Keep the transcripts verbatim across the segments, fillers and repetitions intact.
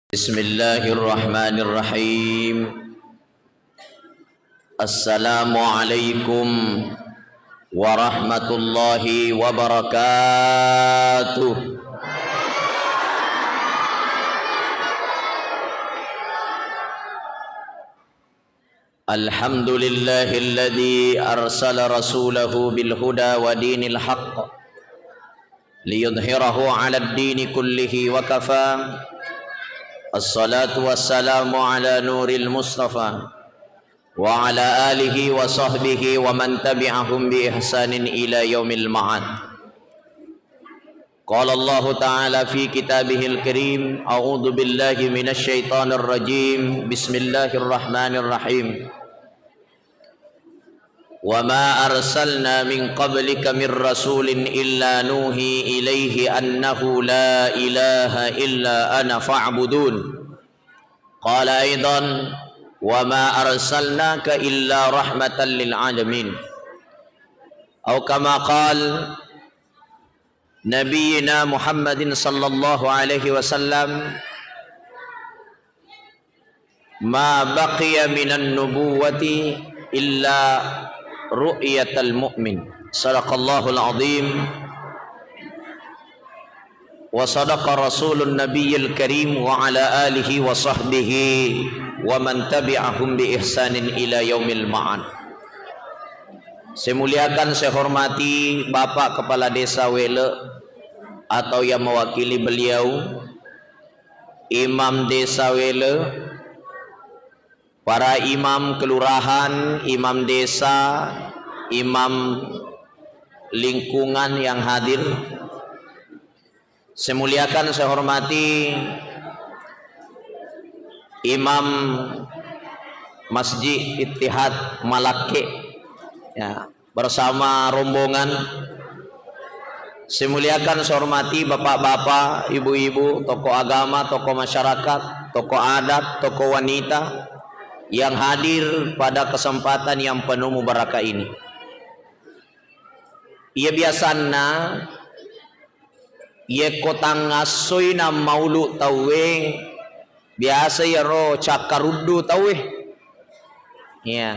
Bismillahirrahmanirrahim. Assalamualaikum warahmatullahi wabarakatuh. Alhamdulillahilladzi arsala rasulahu bil huda wa dinil haqq liyudhhirahu 'alad dini kullihi wa kafa. Assalatu wassalamu ala nuril mustafa wa ala alihi wa sahbihi wa man tabi'ahum bi ihsanin ila yaumil ma'ad. Qala Allahu ta'ala fi kitabihil karim, a'udzu billahi minasy syaithanir rajim. Bismillahirrahmanirrahim. Wa ma arsalna min qablika min rasulin illa nuhi ilaihi annahu la ilaha illa ana fa'budun. Qala aidan, wa ma arsalnaka illa rahmatan lil alamin. Au kama qal Nabiyyina Muhammadin sallallahu alaihi wasallam, ma baqiya minan nubuwwati illa ru'yatal mu'min. Sadaqallahul azim. Wa sadaqa rasulun nabiyyil karim wa ala alihi wa sahbihi wa man tabi'ahum bi ihsanin ila yaumil ma'ad. Saya muliakan, saya hormati Bapak Kepala Desa Wele atau yang mewakili beliau, Imam Desa Wele, para imam kelurahan, imam desa, imam lingkungan yang hadir. Saya muliakan, saya hormati Imam Masjid Ittihad Malakke, ya, bersama rombongan. Saya muliakan, saya hormati bapak-bapak, ibu-ibu, tokoh agama, tokoh masyarakat, tokoh adat, tokoh wanita yang hadir pada kesempatan yang penuh mubarakah ini. Iya biasanna, yekko tangngassoi nammaulu tauwe, biasa iyaro cakkaruddu tauwe. Iya.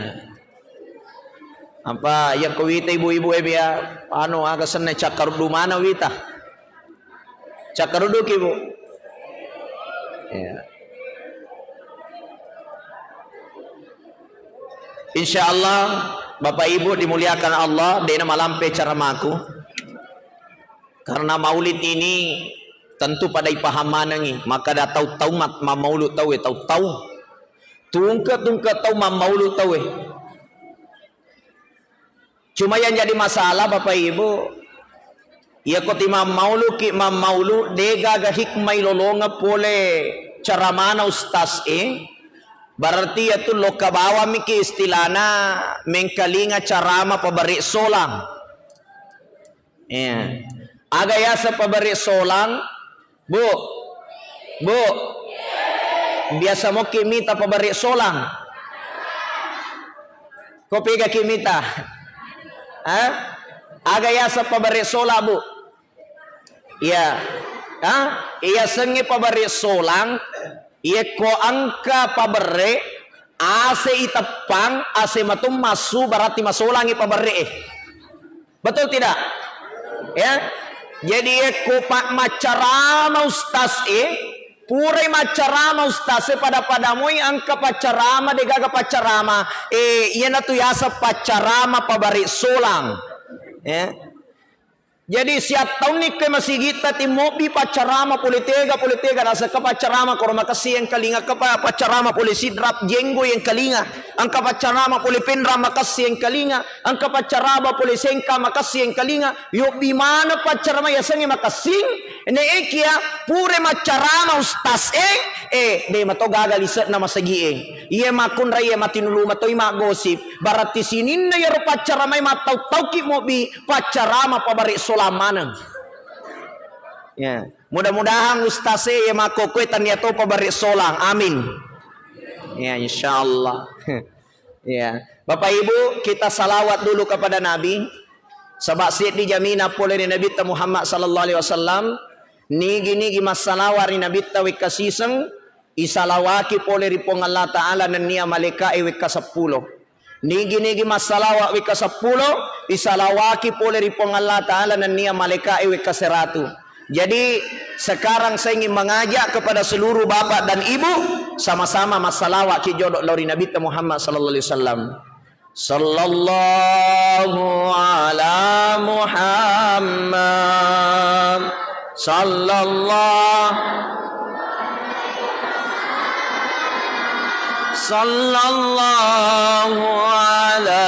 Apa yakko wita ibu-ibu e biya, anu, aga senna cakkaruddu mana wita? Cakkarudduki, Bu? Iya. Insya Allah, Bapak Ibu dimuliakan Allah, dena malampe caramaku. Karena maulid ini tentu pada ipaham manengi, maka da tau-tau mat-, mammaulu tauwe, tau-tau. Tungke-tungke tau mammaulu tauwe. Cuma yang jadi masalah, Bapak Ibu, iyako ti mammauluki, mammaulu, degaga hikmai lolonga pole caramana ustaz e, berarti yatu lokka bawamiki istilahna mengkalinga carama pabare solang. Iya. Aga yaseng pabare solang? Bu. Bu. Biasa moki mita pabare solang? Ko pegaki mita? Ha? Aga yaseng pabare solang, Bu? Iya. Ha? Iya sengnge pabare solang, iyekko engka pabare, ase iteppang, ase matummassu, berarti masolangi pabare e. Betul tidak? Ya. Jadi, yekko pa-, maccarama ustaz e, purai maccarama ustaz e, pada-pada moi engka paccarama, degaga paccarama. Eh, iyanatu yaseng paccarama pabare solang. Ya. Jadi, siattaunni ke masigitta timobbi paccarama pole tega, pole tega, nasakka paccarama koro makessing engkalinga, ke pa-, paccarama pole sidrap jenggo engkalinga. Engka paccarama pole penra makessing engkalinga, engka paccarama pole sengka makessing engkalinga, yobbi maneng paccarama yasengnge makessing, neekia pure maccarama ustaz e, eh, de mato gaga lise'na masagi e. Iye makkunrai, iye matinulu matoi maggosip, berarti sininna yaro paccaramae mattau-tauki mobbi paccarama pabare solang maneng. Ya. Mudah-mudahan ustaz e, iye makkokkoe tania to pabare solang. Amin. Ya, insyaallah. Ya. Bapak Ibu, kita salawat dulu kepada Nabi. Saba seddi jamina pole ri Nabitta Muhammad sallallahu alaihi wasallam. Nigi-nigi massalawa ri Nabitta wekka siseng, isalawaki pole ri Puang Allah Ta'ala nennia malaeka'e wekka seppulo. Nigi-nigi massalawa wekka seppulo, isalawaki pole ri Puang Allah Ta'ala nennia malaeka'e wekka seratu. Jadi, sekarang saya ingin mengajak kepada seluruh bapak dan ibu, sama-sama massalawa ki jodo lao ri Nabitta Muhammad sallallahu alaihi wasallam. Sallallahu ala Muhammad. Sallallahu, sallallahu ala,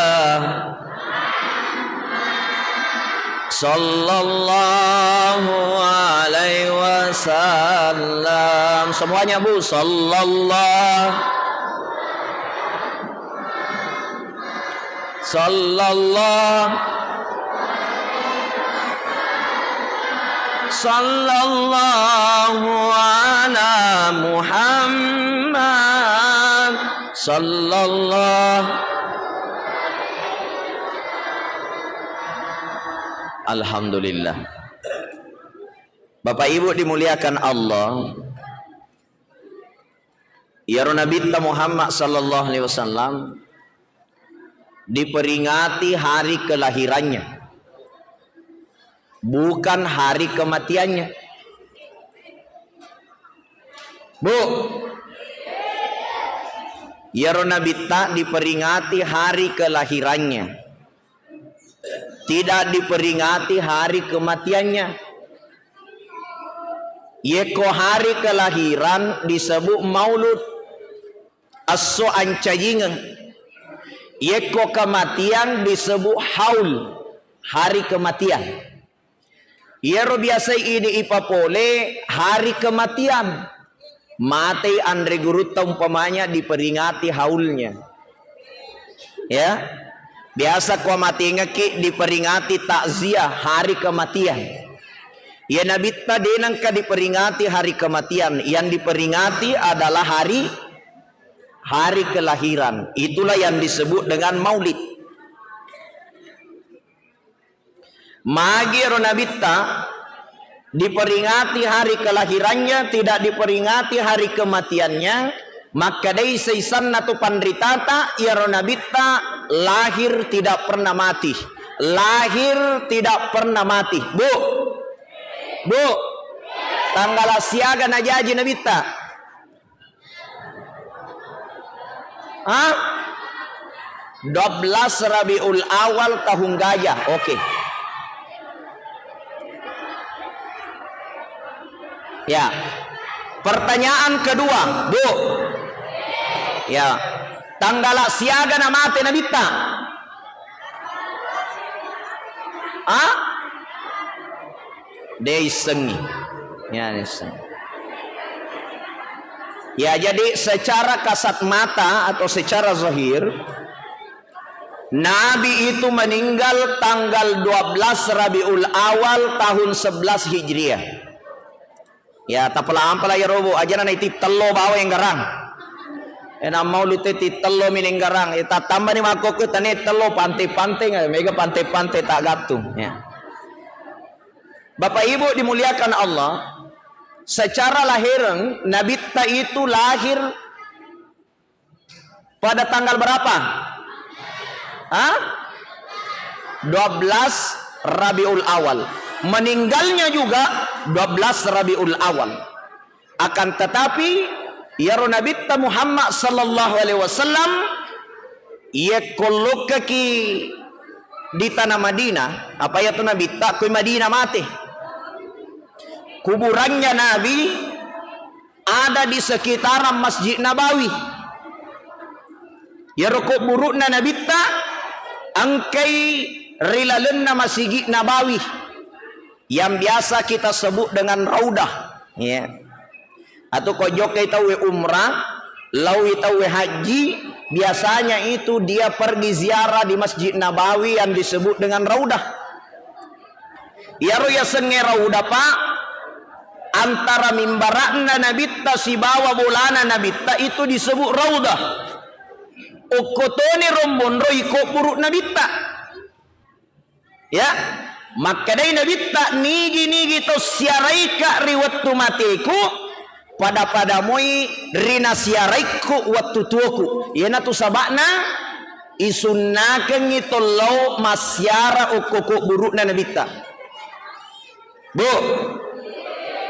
sallallahu alaihi wasallam. Semuanya, Bu, sallallahu. Sallallahu, sallallahu ala Muhammad. Sallallahu. Alhamdulillah. Bapak Ibu dimuliakan Allah, iyaro Nabitta Muhammad sallallahu alaihi wasallam diperingati hari kelahirannya, bukan hari kematiannya. Bu, iyaro Nabitta diperingati hari kelahirannya, tidak diperingati hari kematiannya. Yekko hari kelahiran disebut maulud, esso ancajingeng. Yekko kematian disebut haul, hari kematian. Iyaro biasai idi ipapole hari kematian. Matei anre gurutta umpamanya diperingati haulnya. Ya. Biasa ko matengekki diperingati takziah hari kematian. Ya Nabitta de nengka diperingati hari kematian, yang diperingati adalah hari hari kelahiran. Itulah yang disebut dengan maulid. Magi ero Nabitta diperingati hari kelahirannya, tidak diperingati hari kematiannya, makkedai seisanna tu panritata, iyaro Nabitta lahir tidak pernah mati. Lahir tidak pernah mati. Bu, Bu, tanggala siaga najaji Nabitta? Hah? Dua belas Rabiul Awal tahun gajah. Oke. Ya. Pertanyaan kedua, Bu. Ya. Tanggala siaga na mate Nabitta? Hah? De issengi. Ya, de issengi. Ya, jadi secara kasat mata atau secara zahir, Nabi itu meninggal tanggal dua belas Rabiul Awal tahun sebelas Hijriah. Ya, tapalampala ya robo, aja na itittello bawa enggarang. Ena mau lute tittello minenggarang. Ya, tatamba ni makkokko tane tello pante-pante, mega pante-pante tak gattung. Ya. Bapak Ibu dimuliakan Allah, secara lahireng Nabitta itu lahir pada tanggal berapa? Hah? Dua belas Rabiul Awal. Meninggalnya juga dua belas Rabiul Awal. Akan tetapi, iyaro Nabitta Muhammad sallallahu alaihi wasallam, iya kollokkaki di tanah Madinah, apa iya tu Nabitta koi Madinah mate. Kuburannya Nabi ada di sekitaran Masjid Nabawi. Iyaro kubburu'na Nabitta engkai ri lalenna Masigi Nabawi yang biasa kita sebut dengan Raudah. Ya. Atau ko jokkai tauwe umrah, laui tauwe haji, biasanya itu dia pergi ziarah di Masjid Nabawi yang disebut dengan Raudah. Iyaro yasengnge Raudah, Pak, antara mimbara'na Nabitta sibawa bolana Nabitta itu disebut Raudah. Okkotoni rombonro iko buru Nabitta. Ya, makkedai Nabitta, nigi-nigi to siaraika ri wettu mateku, pada-pada moi ri nasiaraikku wettu tuoku. Iyanatu saba'na isunnakengngi tollau massiara okko kuburu'na Nabitta. Bu,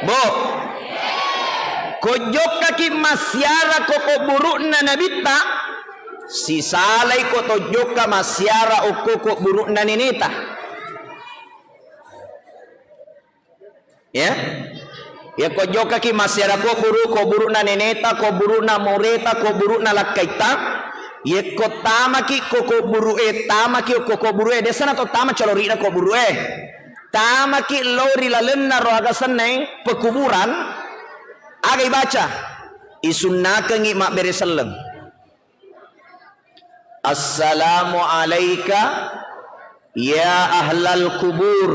Bu, ko jokkaki massiara ko kuburu'na Nabitta, sisalai ko to jokka massiara okko kuburu'na neneta. Ya. Ya ko jokkaki massiara kuburu, kuburu'na neneta, kuburu'na moreta, kuburu'na lakkaitta, yekko tamaki ko kuburu'e, tamaki ko kuburu'e, desana to tama calori'na kuburu'e. Tamaki lao ri lalenna ro aga sennae pekuburan, aga ibaca? Isunnakengngi mabbere selleng. Assalamu alaika ya ahlal kubur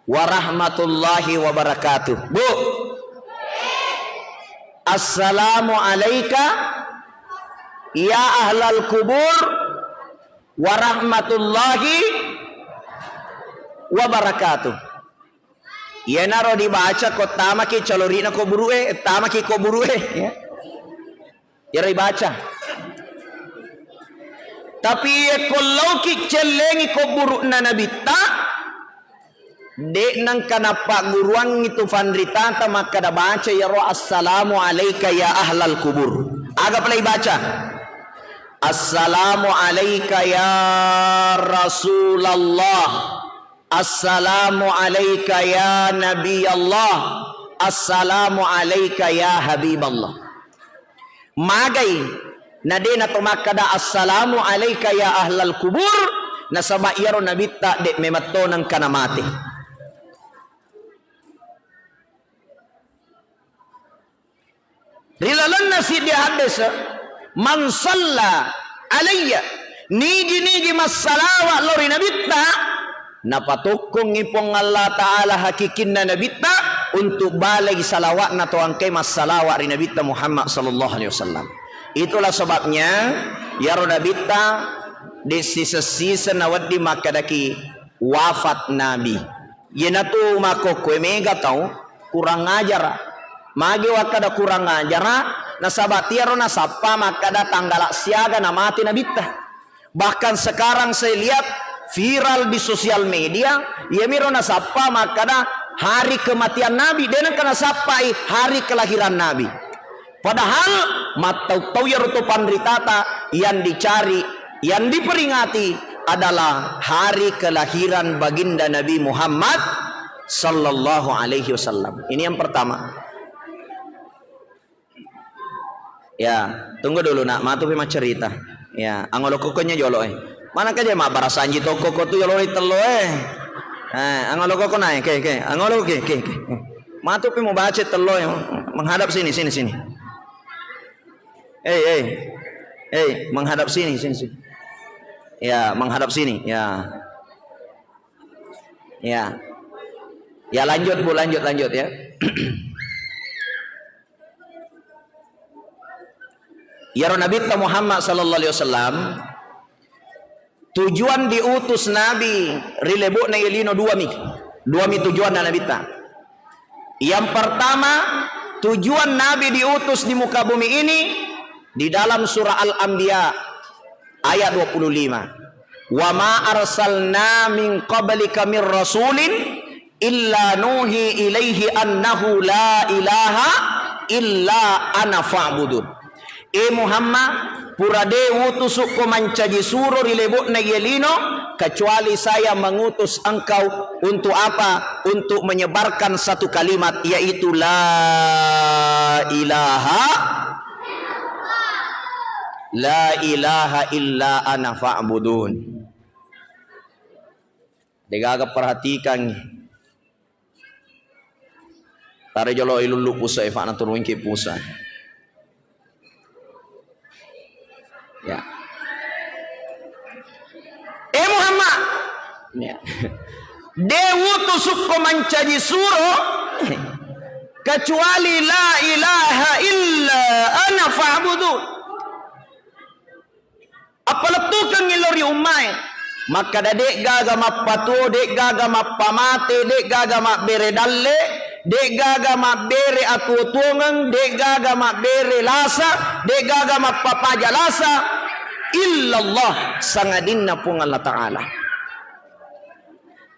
warahmatullahi wabarakatuh. Bu. Assalamu alaika ya ahlal kubur warahmatullahi wabarakatuh. Iyanaro dibaca ko tamaki calori'na kuburu'e, tamaki kuburu'e, ya. Iyaro ibaca. Tapi yekko laoki cellengi kuburu'na Nabitta, de' nengka nappagguruangngi tu fanritata makkada baca iyaro assalamu alaika ya ahlal kubur. Aga pale ibaca? Assalamu alaika ya Rasulallah. Assalamu alaika ya Nabi Allah. Assalamu alaika ya Habib Allah. Magai na de' nato makkada assalamu alaika ya ahlal kubur, nasaba iyaro Nabitta de' memetto nengka namate. Ri lalenna siddi haddese, "Man salla alayya," nigi-nigi massalawa lao ri Nabitta, napatokkongngi Puang Allah Ta'ala hakikinna Nabitta untuk balai salawatna to engkae massalawa ri Nabitta Muhammad sallallahu alaihi wasallam. Itulah sebabnya, iyaro Nabitta de' siseng-siseng nawedding makkedaki wafat Nabi. Iyanatu makkokkoe mega tau kurang ajara. Magi wakkada kurang ajara, nasaba tiaro nasappa makkada tanggala siaga namate Nabitta. Bahkan sekarang saya lihat viral di sosial media, iyamiro nasappa makkada hari kematian Nabi, de' nengka nasappai hari kelahiran Nabi. Padahal mattau-tau iyaro to panritata yang dicari, yang diperingati adalah hari kelahiran baginda Nabi Muhammad sallallahu alaihi wasallam. Ini yang pertama. Ya, tunggu dulu nak, matu pi maccerita. Ya, angolo kokkonya jolo eh. Mana kaja mabbarasanji tokko ko tu jolo tello eh. Eh, angolo koko naik, ke, ke. Angolo ke, ke, ke. Matu pi mau baca tello eh. Menghadap sini, sini, sini. Eh, eh. Eh, menghadap sini, sini, sini. Ya, menghadap sini. Ya. Ya. Ya, lanjut, Bu, lanjut, lanjut, ya. Iyaro Nabitta Muhammad sallallahu alaihi wasallam, tujuan diutus Nabi ri lebo'na iye lino duami. Duami tujuanna Nabitta. Yang pertama, tujuan Nabi diutus di muka bumi ini di dalam surah Al-Anbiya ayat dua puluh lima. "Wa ma arsalna min qablika min rasulin illa nuhi ilaihi annahu la ilaha illa ana fa'budun." E Muhammad, pura de' utusukko mancaji suro ri lebo'na iye lino, kecuali saya mengutus engkau untuk apa? Untuk menyebarkan satu kalimat, yaitu la ilaha, la ilaha illa ana fa'budun. Degaga perhatikan. Tare jolo ilullu pusa e, fa'na turunki pusa. Ya. Eh Muhammad. Ya. De' utusukko mancaji suro kecuali la ilaha illa ana fa'budu. Appalettukengngi lao ri ummae. Makkada de'gaga mappatuo, de'gaga mappamate, de'gaga mabbere dalle, De'gaga mabbere atuo-tuongeng, de'gaga mabbere lasa, de'gaga mappapaja lasa, illallah, sangadinna Puang Allah Ta'ala.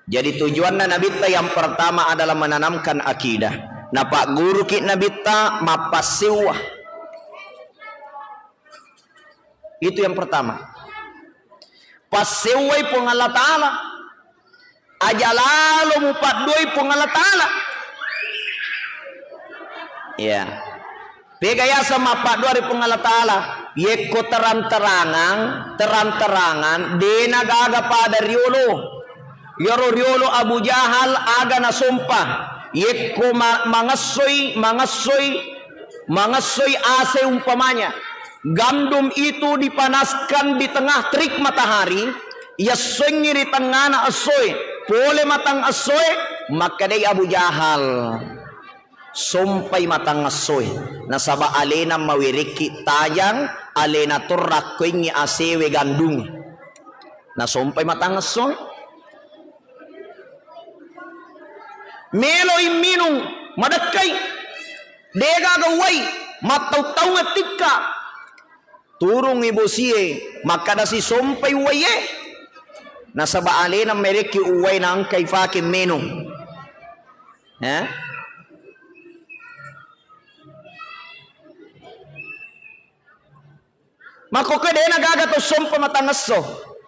Jadi tujuanna Nabitta yang pertama adalah menanamkan akidah. Napagguruki Nabitta mappassewwa. Itu yang pertama. Passewwai Puang Allah Ta'ala. Aja lalo mupadduai Puang Allah Ta'ala. Ya. Pega yaseng mappaddua ri Puang Allah Ta'ala. Yekko terang-terangan, terang-terangan, dena gaga pada riolo. Yaro riolo Abu Jahal aga nasompa. Yekko ma-, mangessoi, mangessoi, mangessoi ase umpamanya. Gandum itu dipanaskan di tengah terik matahari, yessoingi ri tengngana essoe, pole matang essoe, makkedai Abu Jahal, "Sompai matang essoe, nasaba alena mawerekki tajang, alena torrakkoingi asewe gandum." Nasompai matang essoe. Meloi minung, madekkai. Degaga uwai, mattau-taungeng tikka. Turungngi bosie, makkadasi, "Sompai uwaie." Nasaba alena merekki uwai naengka ifake menung. Eh? Makkokkoe dena gaga to sompa matangesso,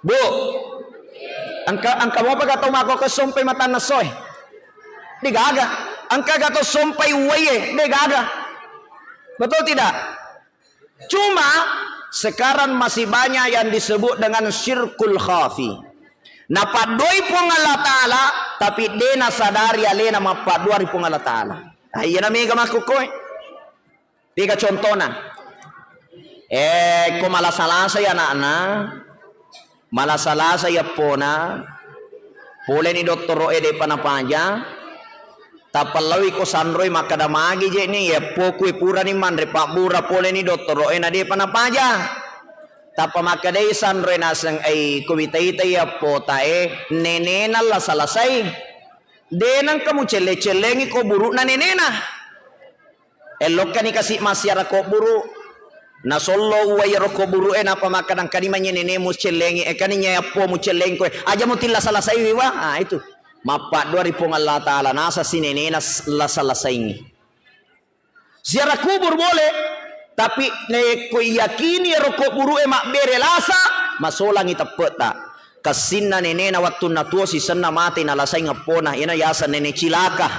Bu. Engka, engka mopa ga to makkokkoe sompai matangessoe? De gaga. Engka ga to sompai uwaie? De gaga. Betul tidak? Cuma sekarang masih banyak yang disebut dengan syirkul khafi. Napaddoi Puang Allah Ta'ala, tapi de nasadari alena mappaddua ri Puang Allah Ta'ala. Ah, iyana mega makkokkoe. Pega contona. Eh, ko malasa-lasai ana'na, malasa-lasai eppona, poleni dottoro'e de'pa napaja, tappa laowi ko sanroi makkada, "Magi je ni, eppoku e purani manre pabbura, poleni dottoro'e na de'pa napaja." Tappa makkedai sanroi naseng, "Ai, ko wita-itai eppotae, nenena lasa-lasai." De nengka mucelle-cellengi ko buru'na nenena. Ellokkani kasi massiara ko buru. Nasollo uwai ero ko buru'e, nappa makkada, "Engkani manye nenemu cellengi, engkani nyai appomu cellengi koe. Aja mutillasa-lasaiwi wa." Ah, itu. Mappaddua ri Puang Allah Ta'ala, nasa si nenena s-, lasa-lasaingi. Ziarah kubur boleh, tapi naekko iyakini ero ko buru'e mabbere lasa, masolangi teppe'ta. Kessinna nenena wettunna tuo sisenna mate nalasaing eppona, iyana yaseng nene cilaka.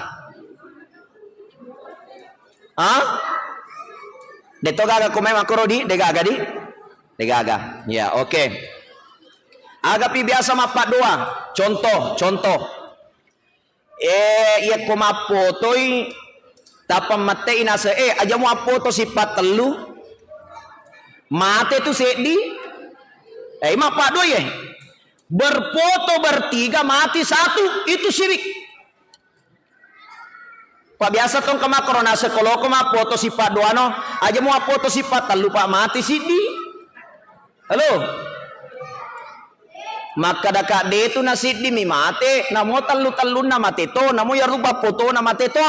Ah? De'to gaga ko mai makkoro di? De gaga di? De gaga. Ya, oke. Agapi biasa mappaddua. Contoh, contoh. Eh, iyakko mappotoi, tappa mette'i nase, eh, aja mu appoto sippa tellu, mate tu seddi, eh, mappaddua ye. Berfoto bertiga, mati satu, itu syirik. Pak biasa tong ke makkoro nase, koloko mappoto sippa duano, aja mu appoto sippa tellu, Pak, mati siddi. Halo? Makkadaka detu na siddimi mate, namo tellu-tellunna mate to, namo yarupa potona mate to.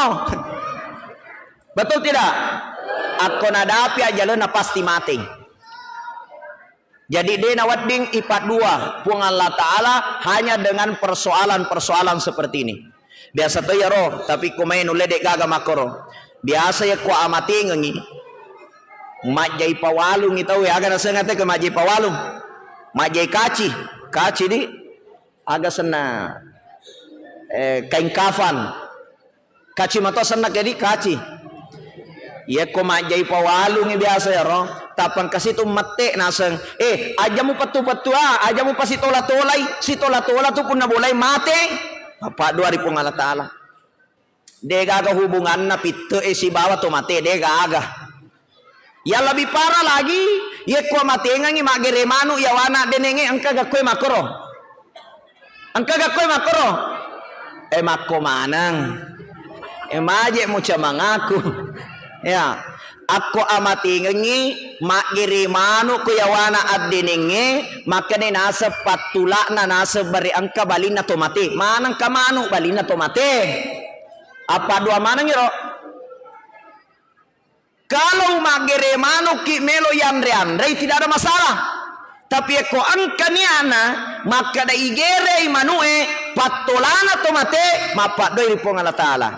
Betul tidak? Akko nadapi ajalenna pasti mate. Jadi de nawedding ipaddua Puang Allah Ta'ala hanya dengan persoalan-persoalan seperti ini. Biasa to iyaro, tapi ko mai nulle de gaga makkoro. Biasa yakko amatengengi, majjai pawalungi tau, aga nasenga te ke majjai pawalung? Majjai kaci, kaci di, aga senna, eh, kain kafan. Kaci mato senna ke di, kaci. Yakko majjai pawalungi biasa yaro, tappa engka situ mette naseng, "Eh, aja mu pettu-pettu, ah, aja mu pasitola-tolai, sitola-tola tu punna bolai mate." Apa dua ri Puang Allah Ta'ala. De gaga hubunganna pitte e sibawa to mate, de gaga. Yang lebih parah lagi, yakko amatengengi maggere manu yawana denenge, engka gakkoe makkoro. Engka gakkoe makkoro? Eh, makko maneng. Eh, maje muca mangaku. Ya, akko amatengengi maggere manu ko yawana addenenge, makkane naseng pattulakna naseng bare engka balinna to mate. Maneng ka manu balinna to mate. Appaddua maneng iro. Kalau maggere manukki melo yanre-anrei, tidak ada masalah. Tapi ekko engka niana makkeda igerei manu'e, pattolana to mate, mappaddoi ri Puang Allah Ta'ala.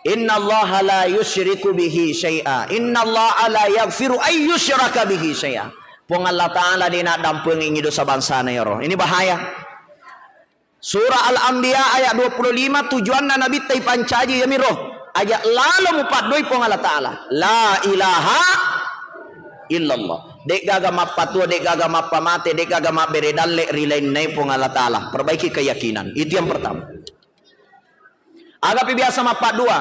Innallaha la yusyriku bihi syai'a. Innallaha la yaghfiru ay yusyraka bihi syai'a. Puang Allah Ta'ala de' naddampengengngi dosa bangsana iyaro. Ini bahaya. Surah Al-Anbiya ayat dua puluh lima, tujuanna Nabitta ipancaji iyamiro aja' lalo mupaddoi Puang Allah Ta'ala. La ilaha illallah. De'gaga mappatua, de'gaga mappamate, de'gaga mabbere dalle' ri lainna Puang Allah Ta'ala. Perbaiki keyakinan. Itu yang pertama. Agapi biasa mappaddua?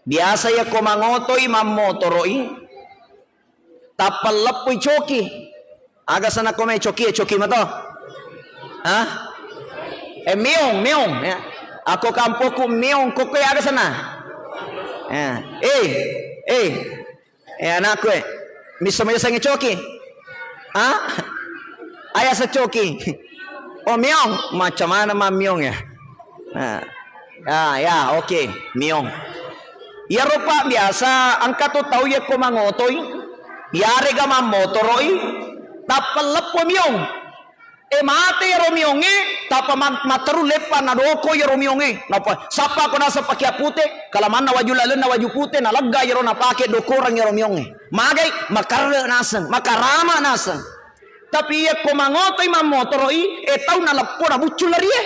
Biasa yakko mangotoi, mammotoro'i, tappa leppoi coki. Aga sana ko mai coki, ya coki mato? Hah? Eh, meong, meong, ya. Ako kampoku meong, koko ya aga sana? Ya. Eh, eh. Eh, anakku, eh. Miso mai sangi coki? Hah? Ayah secoki. Oh, meong. Macam mana ma meong ya? Nah. Ah, ya, oke, miong. Iyaro, Pak, biasa engka to tau yakko mangotoi, yarega mammotoro'i, tappa leppo miong. Eh, mate iyaro miongnge, tappa ma-, matteru leppa nadoko iyaro miongnge. Nappa sappa ko naseng pake pute, kalamanna waju lalenna waju pute, nalegga iyaro napake dokoreng iyaro miongnge. Magai, makarre naseng, makarama naseng. Tapi yakko mangotoi mammotoro'i, eh, tau naleppo nabuccul larie.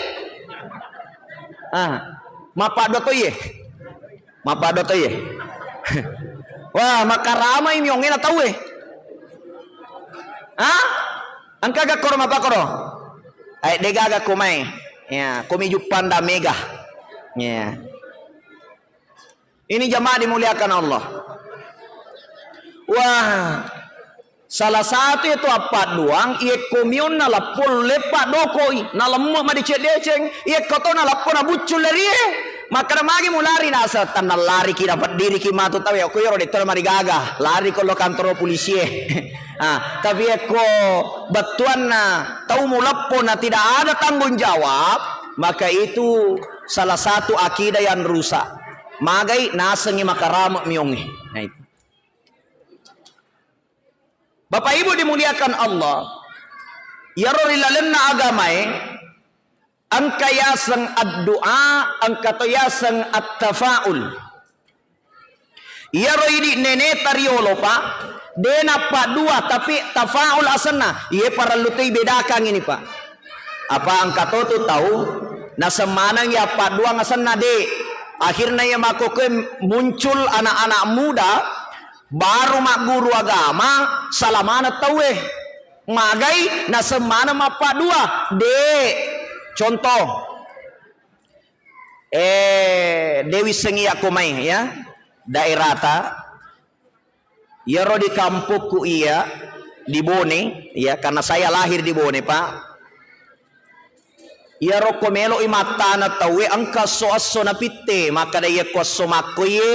Ah, mappaddo toiye. Mappaddo toiye. Wah, makaramai miongnge na tauwe. Hah? Engkaga koro mapakoro? Eh, degaga komai. Ya, komi juppanda mega. Ya. Ini jamaah dimuliakan Allah. Wah, salah satu itu appadduang, yekko mionna lappo leppa dokoi, nalemme madeceng-deceng, yekko to nalappo nabuccu lerie, makkeda magi mulari naseng, tennallariki, napeddiriki matu tau, yekko yero detto marigaga, lari ko lo kantoro pulisie. Ah, tapi yekko bettuanna tau muleppo na tidak ada tanggung jawab, maka itu salah satu akidah yang rusak. Magai nasengngi makarama miongnge. Nah, itu. Bapak Ibu dimuliakan Allah, iyaro ri lalenna agamae engka yaseng addu'a, engka to yaseng at-tafaul. Iyaro idi neneta riolo, Pak, de nappaddua, tapi tafaul asenna. Iye parellu toi bedakan ini, Pak. Apa engka to tu tau naseng maneng ya padduang asenna, de. Akhirna iya makkokkoe muncul anak-anak muda baru magguru agama, salah maneng tauwe. Magai naseng maneng mappaddua, de. Contoh, eh, de wissengi yakko mai, ya, daerata. Iyaro di kampokku iya, di Bone, ya, karena saya lahir di Bone, Pak. Iyaro ko melo'i mattana tauwe engka esso-esso napitte, makkeda, "Iyakko esso makkoe,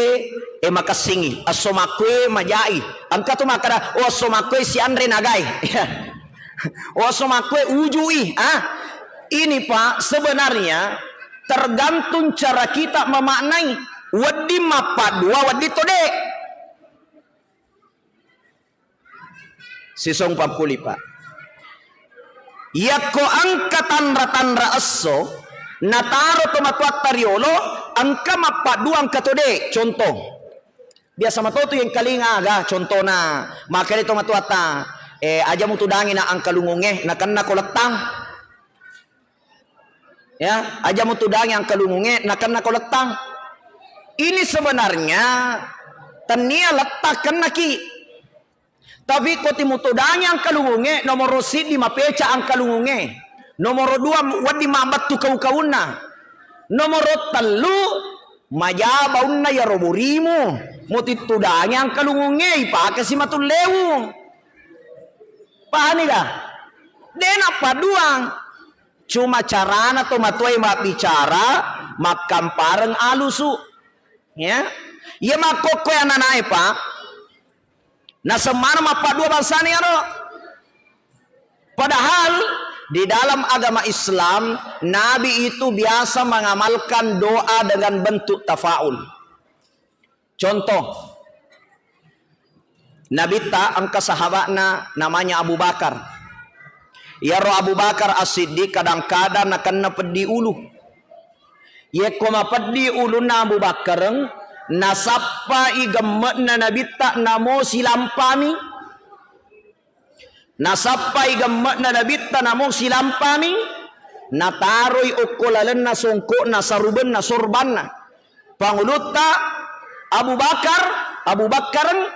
eh, makessingi, esso makkoe majai." Engka tu makkeda, "Oh, esso makkoe sianre nagai." Oh, esso makkoe ujui, ah. Ini, Pak, sebenarnya tergantung cara kita memaknai. Wedding mappaddua, wedding to de. Sisong pappuli, Pak. Yakko engka tanra-tanra esso nataro to matuatta riolo, engka mappaddua, engka to de. Contoh, biasa matotu yengkalinga aga contona, makkeda to matuatta, eh, aja mutudangi na angkalungungnge, nakenna ko lettang. Ya, aja mutudangi angkalungungnge, nakenna ko lettang. Ini sebenarnya tennia lettang kennaki. Tapi ko timutudangi angkalungungnge, nomoro siddi mapeca angkalungungnge. Nomoro dua wedding mabbettu kau-kaunna. Nomoro tellu maja baunna yaro burimu. Mutittudangi angkalungungnge, ipake si matullewu. Pahami ga? De nappaduang. Cuma carana to matuae mabbicara, makkampareng alusu. Ya. Iya makkokkoe ananae, Pak. Nasemmana mappaddua bangsana iyaro. Padahal Di dalam agama Islam, Nabi itu biasa mengamalkan doa dengan bentuk tafaul. Contoh, Nabitta engka sahaba'na namanya Abu Bakar. Iyaro Abu Bakar As-Siddiq kadang-kadang nakenna peddi ulu. Yekko mapeddi ulunna Abu Bakareng, nasappai gemme'na Nabitta namo silampami. Nasappai gemme'na Nabitta namo silampami, nataroi okko lalenna songko'na, sarubenna, sorbanna. Pangulutta Abu Bakar, Abu Bakkareng,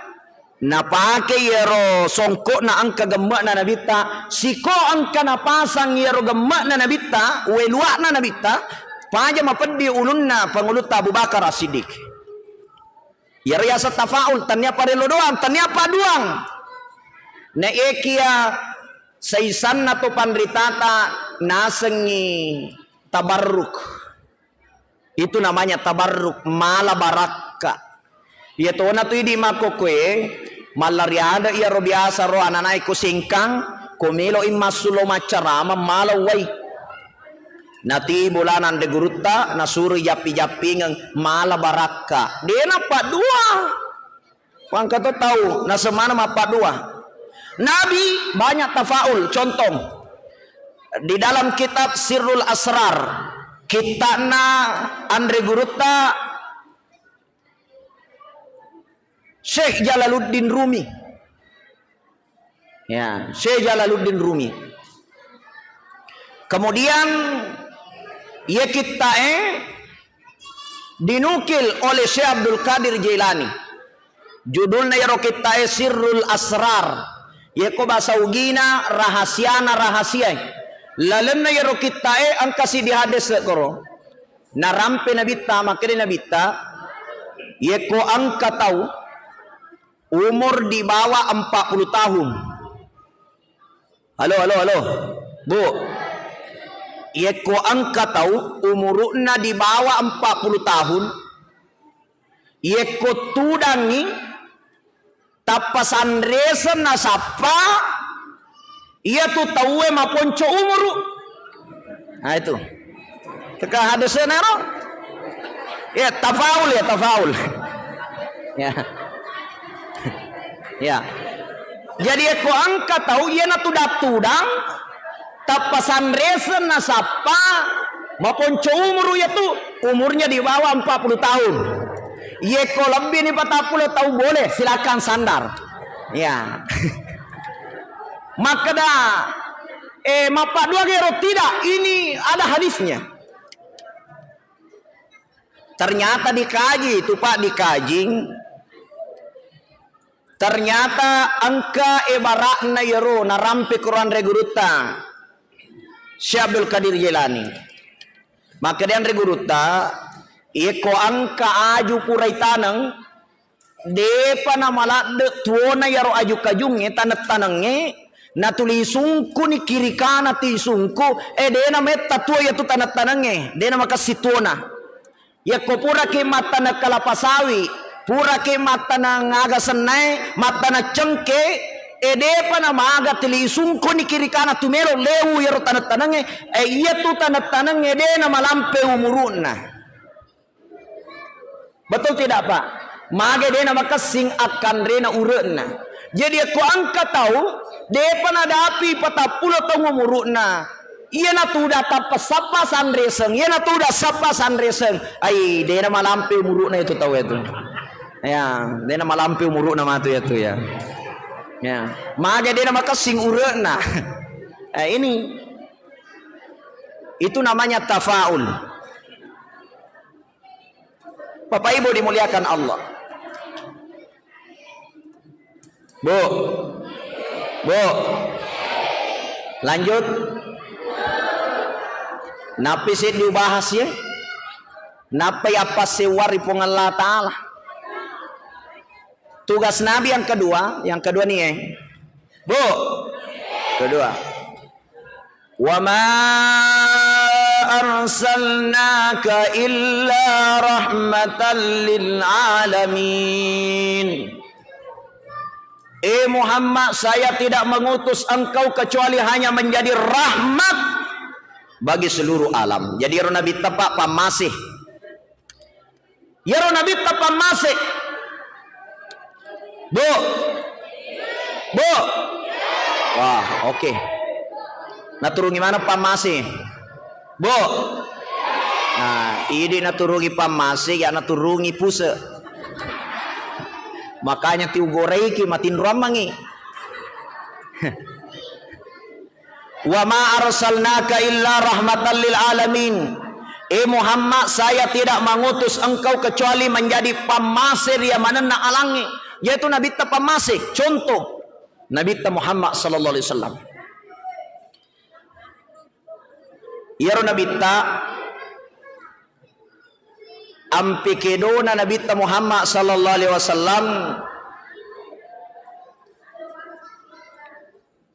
napake iyaro songko'na engka gemme'na Nabitta, siko engka napasang iyaro gemme'na Nabitta, welua'na Nabitta, paja mapeddi ulunna Pangulutta Abu Bakar As-Siddiq. Iyaro yaseng tafaul, tennia parello doang, tennia padduang. Na ekia saisanna to panritata nasengngi tabarruk. Itu namanya tabarruk, mala barakka. Iya tona tu idi makkokkoe, mallari ada iyaro biasa ro ananae ko sengkang, ko melo i massulo maccarama mala uwai. Nati bolana anre gurutta, nasuro jappi-jappingeng mala barakka. Dena paddua. Pangka to tau nasemana mappaddua. Nabi banyak tafaul, contoh di dalam kitab Sirrul Asrar, kitta'na anre gurutta Syekh Jalaluddin Rumi. Ya, Syekh Jalaluddin Rumi. Kemudian, iya kitta'e dinukil oleh Syekh Abdul Qadir Jailani. Judulna iyaro kitta'e Sirrul Asrar. Yeko bahasa Ugina, rahasiana rahasiae. Lalenna iyaro kitta'e engka siddi hadis koro. Narampe Nabitta, makkeda Nabitta, yeko engka tau umur di bawah empat puluh tahun. Halo, halo, halo. Bu. Yekko engka tau umuru'na di bawah empat puluh tahun, yekko tudangngi tappa sanreseng nasappa, iyatu tauwe maponco umuru. Nah, itu. Teka hadesena ro? Ya, tafaul ya, tafaul. Ya. Ya. Jadi, yekko engka tau iyana tudang-tudang, tappa sanreseng nasappa, maponco umuru iyatu, umurnya di bawah empat puluh tahun. Yekko lebbi ni patappulo tau boleh, silakan sandar. Ya. Makkeda, eh, mappaddua gero? Tidak, ini ada hadisnya. Ternyata dikaji itu, Pak, dikajing. Ternyata engka ibaratna iyaro narampe Quran ri gurutta Syekh Abdul Qadir Jailani. Makkeda anre gurutta, yekko engka aju pura itaneng, depa namaladde tuona iyaro aju kajungnge, taneng-tanengnge, natuli sungkuni kiri kana ti sungku, eh, dena metta tuo iyatu taneng-tanengnge, dena makessing tuona. Yekko puraki mattaneng kelapa sawit, puraki mattaneng aga sennae, mattaneng cengke, eh, depa namaga tuli sungkuni kiri kana tu melo lewu iyaro taneng-tanengnge, eh, iyatu taneng-tanengnge dena malampe umuru'na. Betul tidak, Pak? Mage dena makessing akkanrena ure'na. Jadi, yekko engka tau depa nadapi patappulo taung umuru'na, iyanatu uda tappa sappa sanreseng, iyanatu uda sappa sanreseng. Ai, dena malampe umuru'na itu tau itu. Ya, dena malampe umuru'na matu itu ya. Ya, mage dena makessing ure'na. Eh, ini itu namanya tafaul. Bapak Ibu dimuliakan Allah. Bu. Bu. Lanjut. Nappi seddi ubahas ya. Nappai appassewwa ri Puang Allah Ta'ala. Tugas Nabi yang kedua, yang kedua nih ya. Bu. Kedua. Wa ma arsalnaka illa rahmatan lil alamin. "Eh Muhammad, saya tidak mengutus engkau kecuali hanya menjadi rahmat bagi seluruh alam." Jadi ero Nabitta, Pak, pammase. Iyaro Nabitta pammase. Bu. Bu. Wah, oke. Naturungi mana pammase? Bu. Nah, idi naturungi pammase, ya naturungi puse. Makanya tiugoreiki matinroammangi. "Wa ma arsalnaka illa rahmatan lil alamin." Eh Muhammad, saya tidak mengutus engkau kecuali menjadi pammase ri manenna alangnge. Yaitu Nabitta pammase. Contoh, Nabitta Muhammad sallallahu alaihi wasallam. Iyaro Nabitta, ampe kedona Nabitta Muhammad sallallahu alaihi wasallam,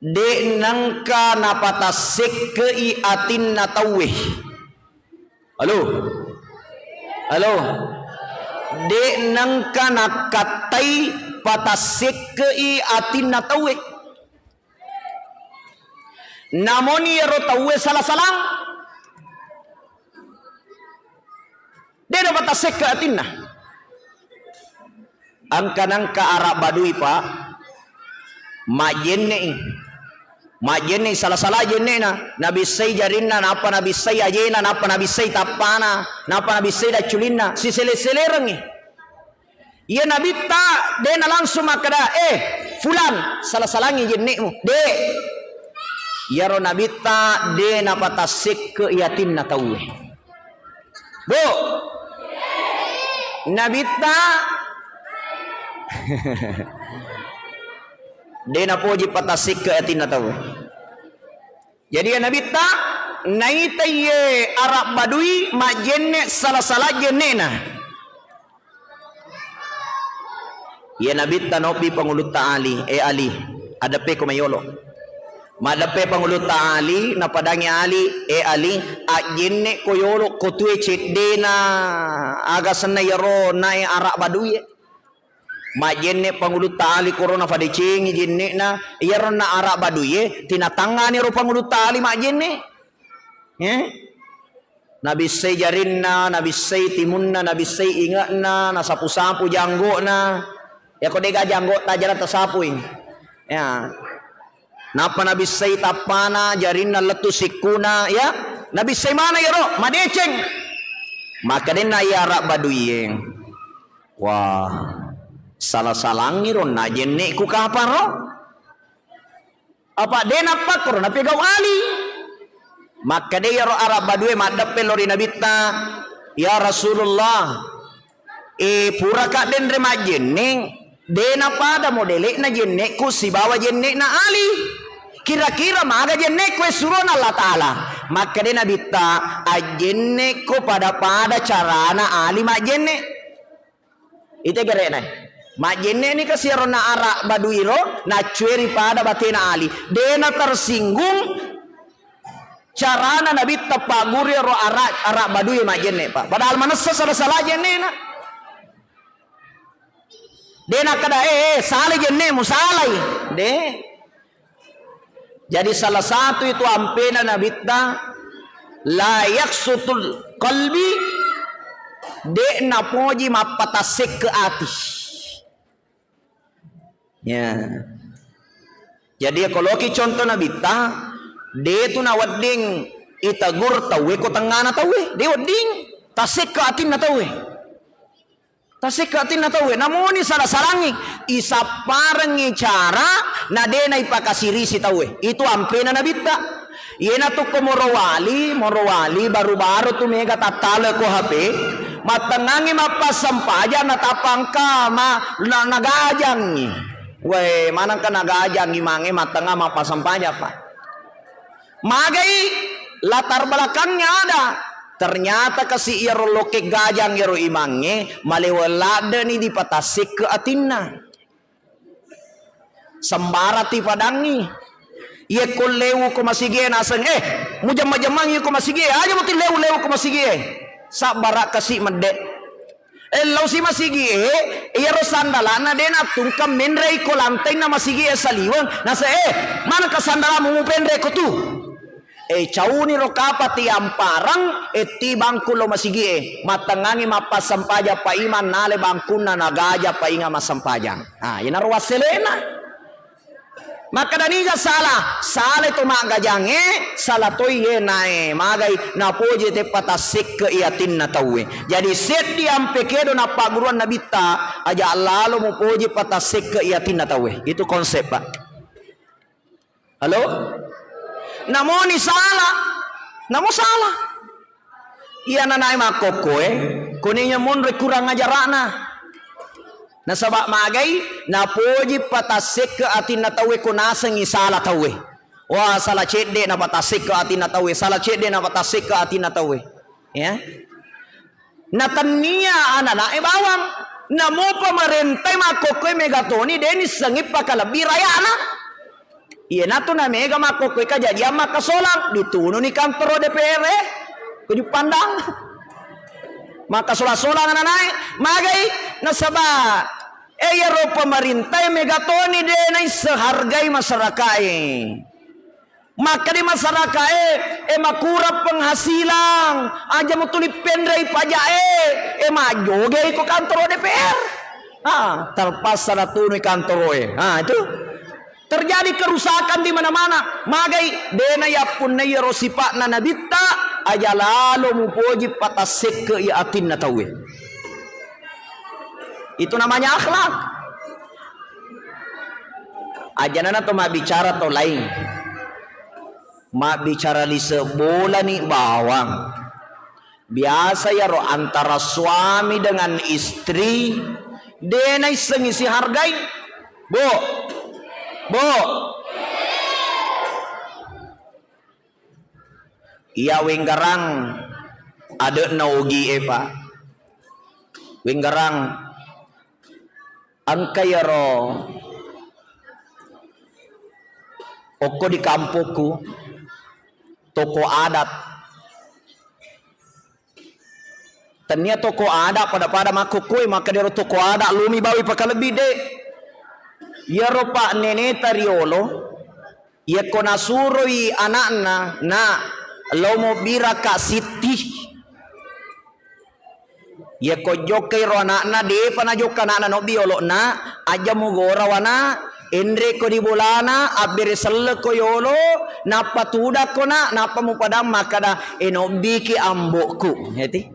de' nengka napatassekke'i atinna tauwe. Halo? Halo? De' nengka nakkattai patassekke'i atinna tauwe. Namoni ero tauwe sala-salang. De' napatassekke atinna. Engka nengka ara' badui, Pak. Majjenne'i. Majjenne'i sala-sala jenne'na. Nabissai jarinna, nappa nabissai ajena, nappa nabissai tappana, nappa nabissai dacculinna. Sisele-selerengngi. Iya Nabitta de' na langsung makkeda, "Eh, fulan, sala-salangngi jenne'mu." De'. Iyaro Nabitta de' napatassekke atinna tauwe. Bu. Nabitta de' napoji patassekke atinna tauwe. Jadi iya Nabitta, naitai ye ara' badui majjenne' sala-sala jenne'na. Iya Nabitta nobbi Pangulutta Ali, "Eh Ali, adeppe ko mayolo." Maddeppe Pangulutta Ali, napadangi Ali, "Eh Ali, ajjenne' ko yolo ko tue ceddena aga senna yero nae ara' badui e." Majjenne' Pangulutta Ali korona fadecengi jenne'na, iyaro na ara' baduie, tinatangngani ro Pangulutta Ali majjenne'. Eh? Nabissai jarinna, nabissai timunna, nabissai inge'na, nasapu-sapu janggo'na. Yako dega janggo'ta jala tasapui. Ya. Nappa nabissai tappana, jarinna lettu sikkuna, ya. Nabissai mana yaro? Madeceng. Makkadenna iya ara' baduie. Wah, sala-salangngi ro, na jenne'ku kapang ro? Apa de' nappakkoro napegau Ali? Makkeda iyaro ara' badue maddeppe lao ri Nabitta, "Ya Rasulullah, e, puraka denre majjenne', de' napada modele'na jenne'ku sibawa jenne'na Ali. Kira-kira maga jenne'ku e surona Allah Ta'ala?" Makkeda Nabitta, "Ajjenne'ko pada-pada carana Ali majjenne'." Ite gere'na. Majjenne'ni kasi iyaro na ara' baduiro, naccueri pada batena Ali. De' na tersinggung carana Nabitta pagguru iyaro ara', ara' badue majjenne', Pak. Padahal manessa sala-sala jenne'na. De' nakkeda, "Eh, eh, salai jenne'mu, salai." De'. Jadi salah satu itu ampena Nabitta, "La yaksutul qalbi," de' napoji mappatassekke ati. Ya. Jadi ko loki contoh Nabitta, de' tu nawedding itegur tauwe ko tengngana tauwe, de' wedding. Tassekke atinna tauwe. Tasekka atinna tauwe, namuni sala-salangngi, isapparengngi cara na de' naipakasirisi tauwe. Itu ampena Nabitta. Iyanatu ko morowali, morowali baru-baru tu mega tattale ko H P, mattengngangngi mappassempajang natappa engka ma-, na-, nagajangngi. Weh, manengka nagajangngi mange mattengnga mappassempajang, Pak. Magai latar belakangnya ada. Ternyata kasi iyaro lokke gajang iyaro imangnge, maleweng ladde'ni dipatassekke atinna. Sembarang tipadangngi. Iyekko lewu ko masigie naseng, eh, mujemma-jemmangi ko masigie, aja muti lewu-lewu ko masigie. Sabbara kasi medde. Eh, lao si masigi e, iyaro sandalana de nattungka menre ko lantainna masigi e saliweng. Nasa, "Eh, manaka sandalamu mupenre ko tu?" Eh, cauni ro kapati amparang, eh, ti bangku lo masigi e. Mattengngangi mappassempajang Pak Imam, nale bangkunna nagaja Pak Imam massempajang. Ah, yenaro wasselena. Makkeda niga sala? Sala to maggajangnge, sala toi ye nae magai napoji te patassekke i atinna tauwe. Jadi seddi ampe kedo nappagguruang Nabitta, aja lalo mupoji patassekke i atinna tauwe. Itu konsep, Pak. Halo? Namoni sala? Namo sala? Iya nanae makkokkoe, koninya monro kurang ajara'na. Nasaba magai, napoji patassekke atinna tauwe ko nasengngi sala tauwe. Wah, sala cedde napatassekke atinna tauwe, sala cedde napatassekke atinna tauwe. Ya. Natennia ananae bawang. Namo pamarentai makkokkoe mega toni, de nissengngi pakalebbi rayana. Iyanatu namega makkokkoe kajajiang makkasolang, ditununi kantoro D P R e, ko Juppandang. Makkasolang-solang ananae, magai nasaba, eh, iyaro pamarintae mega toni de naisseng hargai masyarakae. Makkeda masyarakae, eh, makurang penghasilan, aja mutuli penrei pajae, eh, majjoge ko kantoro D P R. Ah, terpaksa natunui kantoroe. Ah, itu. Terjadi kerusakan di mana-mana. Magai, dena yappunna iyaro sipa'na Nabitta, aja lalo mupoji patassekke i atinna tauwe. Itu namanya akhlak. Aja nana to mabbicara to lain. Mabbicara lise bolani bawang. Biasa yaro antara suami dengan istri, de naissengngi sihargai. Bu, Bu, iya wenggarang ade'na Ogi e, Pak. Wenggarang engka yaro okko di kampokku, toko adat. Tennia toko adat pada-pada makkokkoe, makkeda ero toko adat lumi bawi pakalebbi de. Iyaro Pak Neneta riolo, iyakko nasuroi anakna, "Nak, lao mobbiraka Sitti." Iyakko jokkai ro anakna, depa najokka anakna nobbi yolo'na, aja mugora wana, enreko di bolana, abbere sellekko yolo, nappa tudakko na, nappa mupadang makkada, "E, nobbiki ambokku." Eti.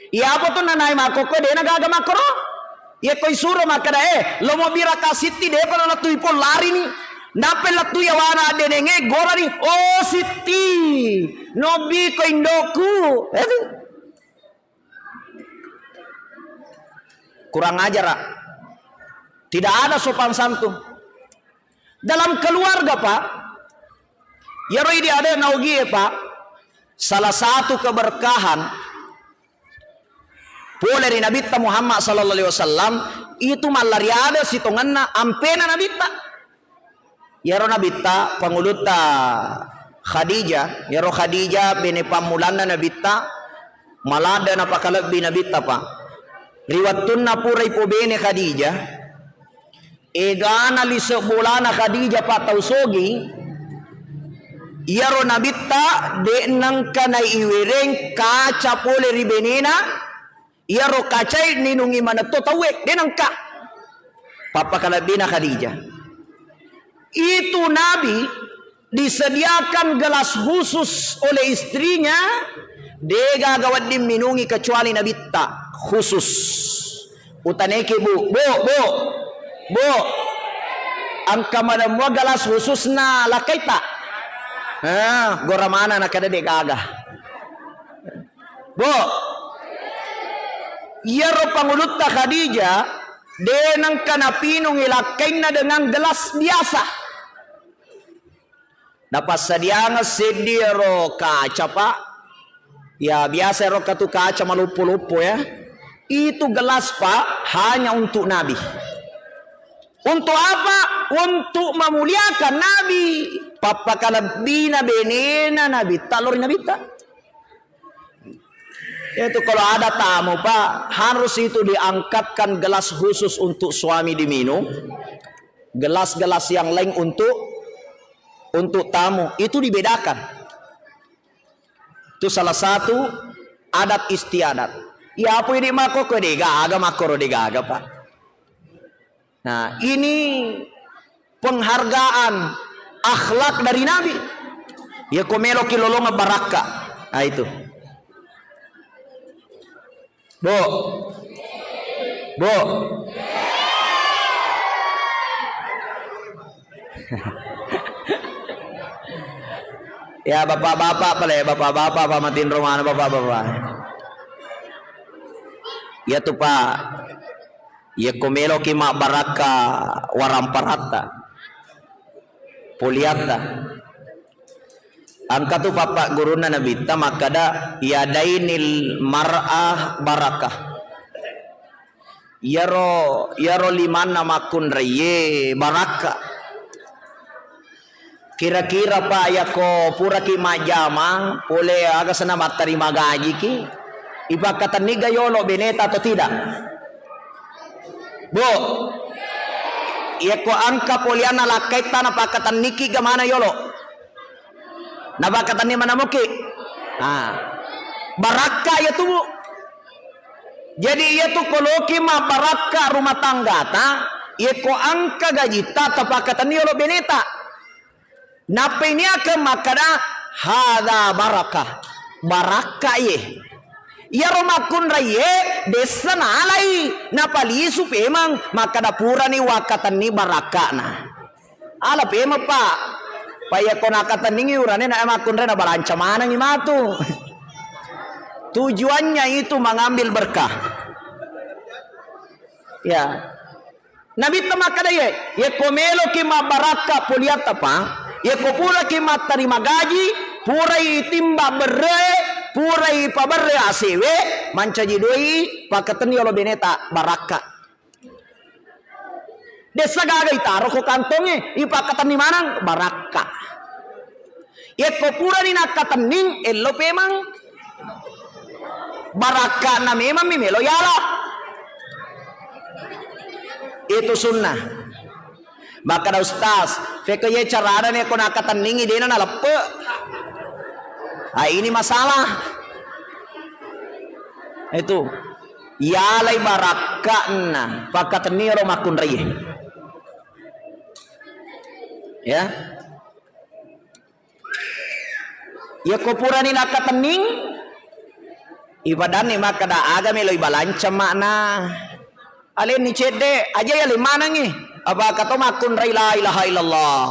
Iyapa tu nanai makkokko, dena gaga makkoro. Iyakko isuro makkada, "Eh, lo mobbiraka Sitti, depa nalettui pong larini." Nappa lettui awana addenenge, gorani, "Oh, Sitti, nobbiko indokku." Eti. Kurang ajar, ah. Tidak ada sopan santun. Dalam keluarga, Pak, iyaro idi ade'na Ogi e, Pak, salah satu keberkahan pole ri Nabitta Muhammad sallallahu alaihi wasallam, itu mallariade sitongenna ampena Nabitta. Iyaro Nabitta, pangulutta Khadijah, iyaro Khadijah bene pammulanna Nabitta, maladde napakalebbi Nabitta, Pak. Ri wettunna pura ipobene Khadijah, egana lise bolana Khadijah, Pak, tau sogi, iyaro Nabitta de nengka naiwereng kaca pole ri benena, iyaro kacae ninungi manetto tauwe, de nengka. Pappakalebbina Khadijah. Itu Nabi disediakan gelas khusus oleh istrinya, de gaga wedding minungi kecuali Nabitta khusus. Utaneki, Bu, Bu, Bu, Bu. Engka madamua gelas khususna lakkaita? Ah, gora mana nakada de gaga. Bu, iyaro pangulutta Khadijah, de nengka napinungi lakkainna dengan gelas biasa. Napassadiangeng seddi ero kaca, Pak. Ya, biasa ero katu kaca maloppo-loppo, ya. Itu gelas, Pak, hanya untuk Nabi. Untuk apa? Untuk memuliakan Nabi. Pappakalebbina benena Nabitta, lori Nabitta. Itu kalau ada tamu, Pak, harus itu diangkatkan gelas khusus untuk suami diminum, gelas-gelas yang lain untuk untuk tamu. Itu dibedakan. Itu salah satu adat istiadat. Ya apa ini mako ko degaga makoro degaga, Pak. Nah, ini penghargaan akhlak dari Nabi. Ya ko meloki lolonga barakka. Nah, itu. Bu. Bu. Ya, bapak-bapak pale, bapak-bapak, Pak Matinro mana, bapak-bapak. Ya tuh, Pak. Yekko meloki mabbarakka waramparatta, poliatta. Engka tu pappaggurunna Nabitta makkada, "Yadainil mar'ah barakah." Iyaro, iyaro limanna makkunraiye barakka. Kira-kira, Pak, yakko puraki majjama, pole aga senna mattarima gajiki, ipakkatenniga yolo beneta atau tidak? Bu, yakko engka polianna lakkaitta napakkatenniki ga mana yolo? Napakkatenni mana muki? Ah. Barakka iya tu, Bu. Jadi iya tu koloki mabbarakka rumah tanggata, yakko engka gajitta tapakkatenni yolo beneta. Nappa iniakeng makkada, "Hadza barakah." Barakka iye. Iyaro makkunraiye dessa nalai, napalisu pemeng makkada purani wakkatenni barakkana. Ala pemeng, Pak. Pa yakko nakkatenningi urane na makkunrai nabalanca manengi matu. Tujuannya itu mengambil berkah. Ya. Nabitta makkada, ye, yekko meloki mabbarakka poliatta, Pak, yekko puraki mattarima gaji, purai timba berre, purai paberre asewe, mancaji doi, pakkatenni yolo beneta barakka. Dessa gaga itaro ko kantonge, ipakkatenni maneng barakka. Yekko purani nakkatenning, ello pemang. Barakka'na memang mi melo yala. Itu sunnah. Makkada ustaz, feko ye carana ne ko nakkatenningi dena naleppe. Ah, ini masalah. Itu. Yalai barakka'na, pakkatenni ro makkunrai. Ya. Yekko purani nakkatenning, ipadanni makkada aga melo ibalanca ma'na. Alenni cedde, aja yale manengngi. Apaka to makkunrai la ilaha illallah.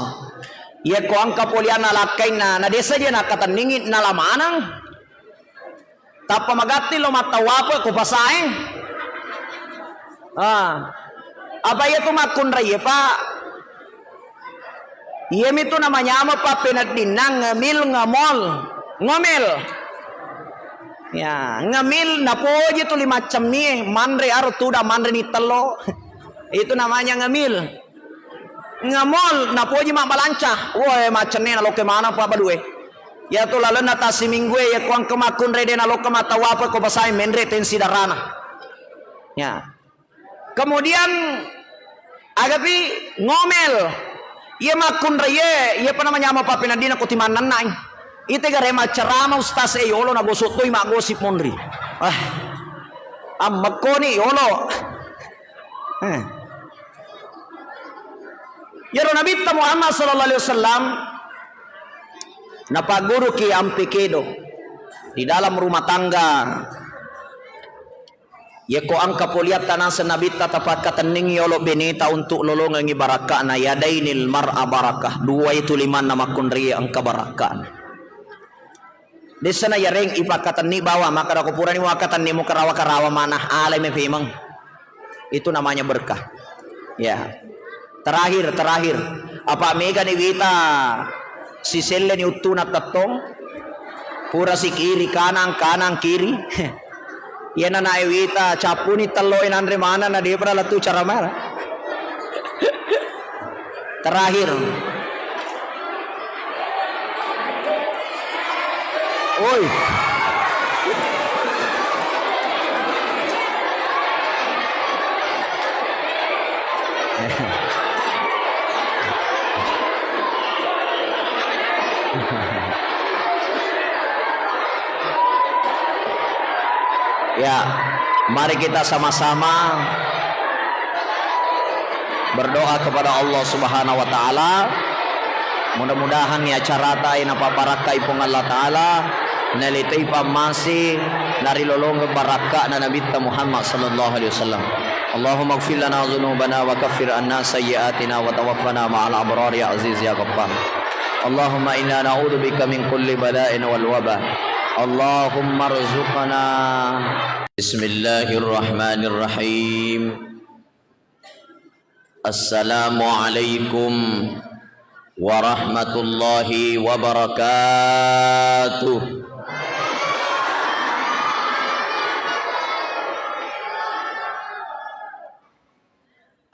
Yekko engka polianna lakkainna, na desa je nakkatenningi, nala maneng. Tappa magatti lo mattawwape ko pasae. Ah. Apa iya tu makkunrai, Pak? Iyami tu namanyama pappeneddinna ngemil, ngemol, ngomel. Ya, ngemil napoji tuli maccemmi, manre aro tuda manre ni tello. Itu namanya ngemil. Ngemol napoji mabbalanca. Woe, maccenne nalokka maneng pa badue. Iya tu lalenna tassiminggue, iya ko engka makkunrai de nalokka mattawwape ko pasae menre tensi darana. Ya. Kemudian agapi ngomel. Iya makkunrai ye, iya pa namanyama pappeneddinna ko timannennai. Ite gare maccarama ustaz e yolo na gosok toi maggosip monri. Ah. Ammekkoni yolo. Eh. Iyaro Nabitta Muhammad sallallahu alaihi wasallam napagguruki ampe kedo di dalam rumah tangga. Yekko engka poliatta naseng Nabitta tapakkatenningi yolo beneta untuk lolongengi barakka'na, yadainil mar'a barakah, dua itu limanna makkunrai engka barakka'na. Dessana yareng ipakkatenni bawang, makkada ko purani muakkatenni mukarawa-karawa manah alai mepemeng. Itu namanya berkah. Ya. Terakhir, terakhir. Apa megani wita siselleni uttuna tettong? Pura si kiri kanan, kanan kiri. Iyana nae wita cappuni tello e nanre maneng na depa lettu cara mana. Terakhir. Oi. Ya, mari kita sama-sama berdoa kepada Allah Subhanahu wa Ta'ala. Mudah-mudahan ni acarata e napabarakkai Puang Allah Ta'ala, nalitoi pammase, narilolongeng barakka'na Nabitta Muhammad sallallahu alaihi wasallam. Allahumma ighfir lana dzunubana wa kaffir anna sayyi'atina wa tawaffana ma'al abrar ya aziz ya ghaffar. Allahumma inna na'udzubika min kulli bala'in wal waba. Allahumma rzuqna. Bismillahirrahmanirrahim. Assalamualaikum warahmatullahi wabarakatuh.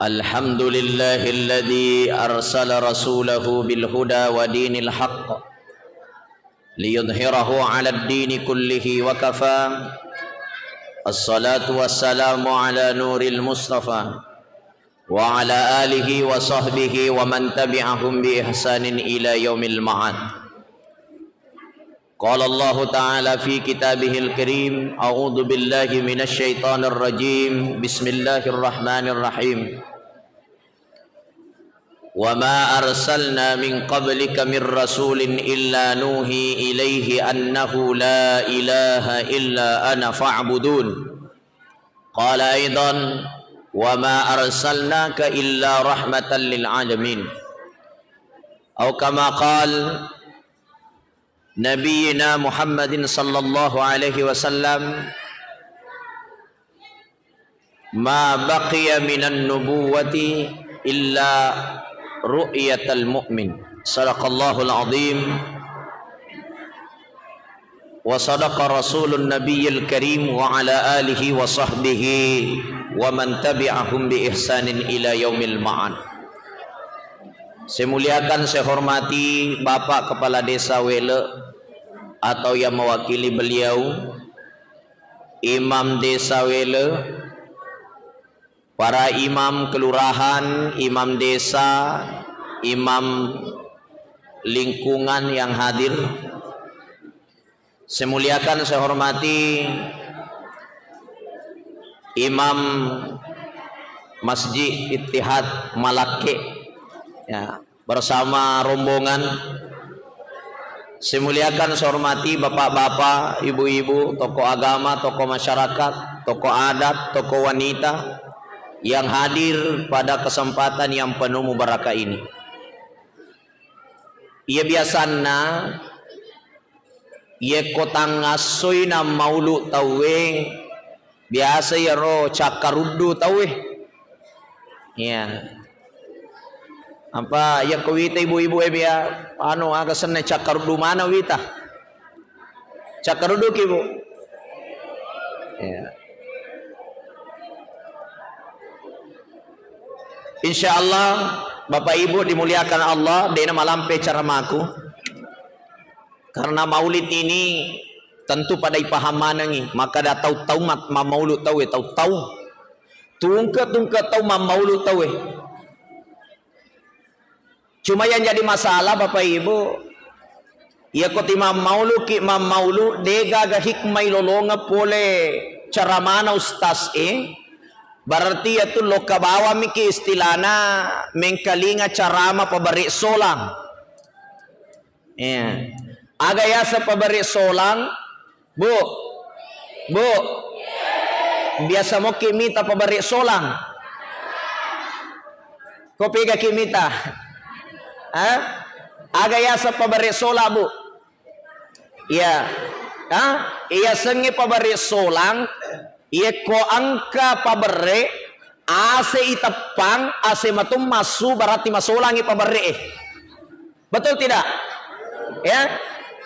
Alhamdulillahilladzi arsala rasulahu bil huda wa dinil haqq liyudhhirahu 'alad dini kullihi wa kafa. Assalatu wassalamu ala nuril mustafa wa ala alihi wa sahbihi wa man tabi'ahum bi ihsanin ila yaumil ma'ad. Qala Allahu ta'ala fi kitabihil karim, a'udzu billahi minasy syaithanir rajim. Bismillahirrahmanirrahim. Wa ma arsalna min qablika min rasulin illa nuhi ilaihi annahu la ilaha illa ana fa'budun. Qala aidan, wa ma arsalnaka illa rahmatan lil alamin. Au kama qal Nabiyyina Muhammadin sallallahu alaihi wasallam, ma baqiya minan nubuwwati illa ru'yatal mu'min. Sadaqallahul azim. Wa sadaqa rasulun nabiyyil karim wa ala alihi wa sahbihi wa man tabi'ahum bi ihsanin ila yaumil ma'ad. Saya muliakan, saya hormati Bapak Kepala Desa Wele atau yang mewakili beliau, Imam Desa Wele, para imam kelurahan, imam desa, imam lingkungan yang hadir. Saya muliakan, saya hormati Imam Masjid Ittihad Malakke, ya, bersama rombongan. Saya muliakan, saya hormati bapak-bapak, ibu-ibu, tokoh agama, tokoh masyarakat, tokoh adat, tokoh wanita yang hadir pada kesempatan yang penuh mubarakah ini. Iya biasanna, yekko tangngassoi nammaulu tauwe, biasa iyaro cakkaruddu tauwe. Iya. Apa yekko wita ibu-ibu e bia, anu, aga senna cakkaruddu mana wita? Cakkarudduki, Bu? Iya. Insya Allah, Bapak Ibu dimuliakan Allah, de'na malampe caramaku. Karena maulid ini tentu pada ipaham manengi, maka ada tau-tau mat-, mammaulu tauwe, tau-tau. Tungke-tungke tau mammaulu tauwe. Cuma yang jadi masalah, Bapak Ibu, iya ko timammauluki mammaulu, degaga hikmah ilolongeng pole caramana ustaz e, berarti iyatu lokka bawamiki istilahna mengkalinga carama pabere solang. Iya. Aga yaseng pabere solang? Bu, Bu, biasa mokki mita pabere solang? Ko pegaki mita? Ha? Aga yaseng pabere solang, Bu? Iya. Ha? Iyasengnge pabere solang, iyekko engka pabere, ase iteppang, ase matummassu, berarti masolangi pabere e. Betul tidak? Ya.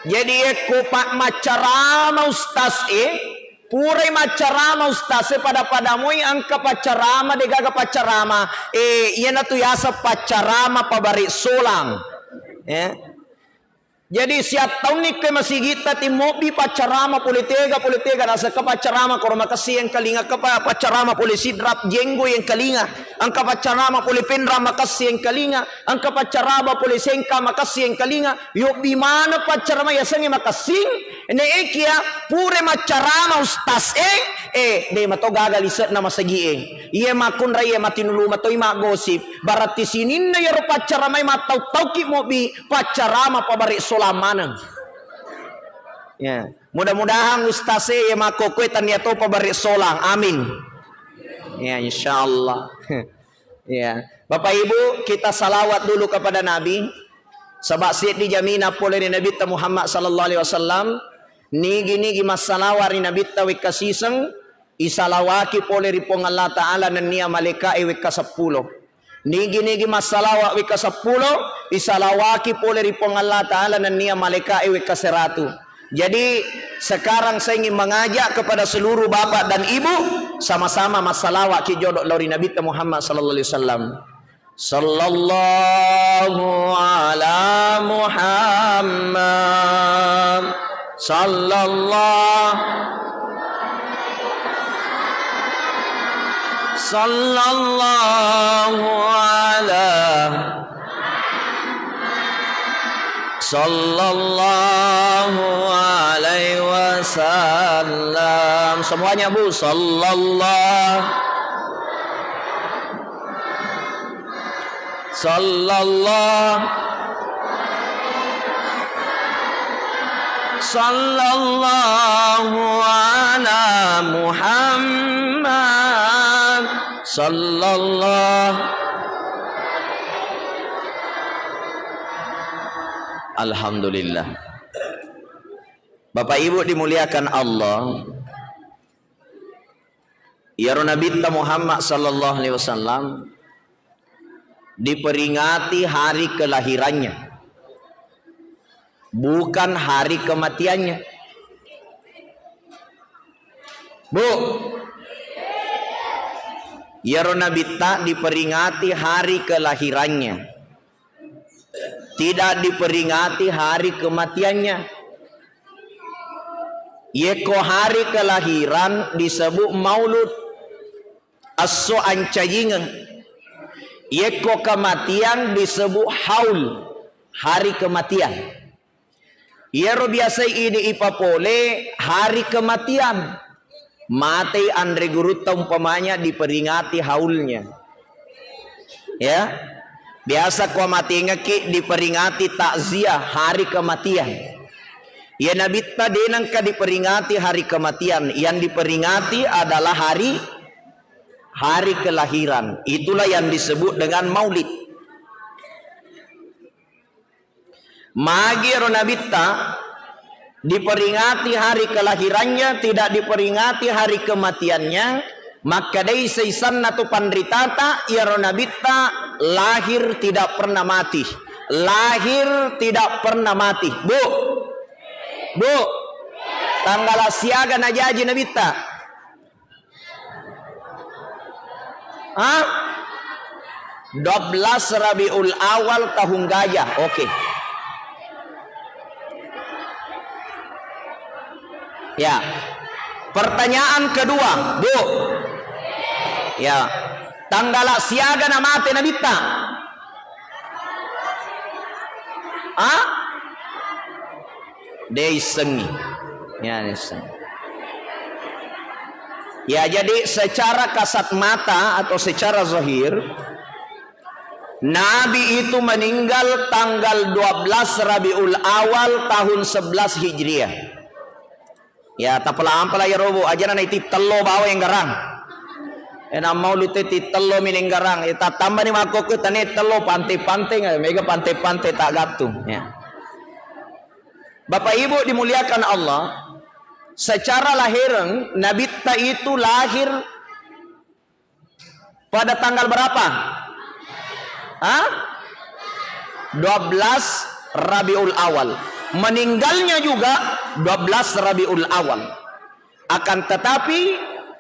Jadi, yekko pa-, maccarama ustaz e, purai maccarama ustaz e, pada-pada moi engka paccarama, degaga paccarama. Eh, iyanatu yaseng paccarama pabere solang. Ya. Jadi, siattaunni ke masigitta timobbi paccarama pole tega, pole tega, nasakka paccarama koro makessing engkalinga, ke pa-, paccarama pole sidrap jenggo engkalinga. Engka paccarama pole Penrang makessing engkalinga, engka paccarama pole Sengkang makessing engkalinga, yobbi maneng paccarama yasengnge makessing, neekia pura maccarama ustaz e, eh, de mato gaga lise'na masagi e. Iye makkunrai e matinulu matoi maggosip, berarti sininna yaro paccaramae mattau-tauki mobbi paccarama pabare solang maneng. Ya, mudah-mudahan ustaz e ye makkokkoe tania topa bare solang. Amin. Ya, insyaallah. Ya. Bapak Ibu, kita salawat dulu kepada Nabi. Sebab seddi jamina pole ri Nabitta Muhammad sallallahu alaihi wasallam. Nigi-nigi massalawa ri Nabitta wekka siseng, isalawaki pole ri Puang Allah Ta'ala nennia malaika'e wekka seppulo. Nigi-nigi massalawa wekka seppulo, isalawaki pole ri Puang Allah Ta'ala nennia malaika'e wekka seratu. Jadi, sekarang saya ingin mengajak kepada seluruh bapak dan ibu, sama-sama massalawat ki jodo lao ri Nabitta Muhammad sallallahu alaihi wasallam. Sallallahu ala Muhammad. Sallallahu, sallallahu ala Sallallahu alaihi wasallam. Semuanya, Bu. Sallallahu. Sallallahu. Sallallahu ala Muhammad. Sallallahu. Alhamdulillah. Bapak Ibu dimuliakan Allah, iyaro Nabitta Muhammad sallallahu alaihi wasallam diperingati hari kelahirannya, bukan hari kematiannya. Bu, iyaro Nabitta diperingati hari kelahirannya, tidak diperingati hari kematiannya. Yekko hari kelahiran disebut maulud, esso ancajingeng. Yekko kematian disebut haul, hari kematian. Iyaro biasai idi ipapole hari kematian. Matei anre gurutta umpamanya diperingati haulnya. Ya. Biasa ko matengekki diperingati takziah hari kematian. Ya Nabitta denengka diperingati hari kematian. Yang diperingati adalah hari hari kelahiran. Itulah yang disebut dengan maulid. Magi ero Nabitta diperingati hari kelahirannya, tidak diperingati hari kematiannya, makkedai seisanna tu panritata, iyaro Nabitta lahir tidak pernah mati. Lahir tidak pernah mati. Bu, Bu, tanggala siaga najaji Nabitta? Hah? Dua belas Rabiul Awal tahun gajah. Oke. Ya. Pertanyaan kedua, Bu. Ya. Tanggala siaga namate Nabitta? Hah? De issengi. Ya, de issengi. Ya, jadi secara kasat mata atau secara zahir, Nabi itu meninggal tanggal dua belas Rabiul Awal tahun sebelas Hijriah. Ya, tapalampala ya robo, ajana na iti tello bawa yang garang. Ena mau lute ti tello mi nenggarang. Ya, tatamba ni makokko tane tello pante-pante, mega pante-pante tak gattung. Ya. Bapak Ibu dimuliakan Allah, secara lahireng Nabitta itu lahir pada tanggal berapa? Hah? Dua belas Rabiul Awal. Meninggalnya juga dua belas Rabiul Awal. Akan tetapi,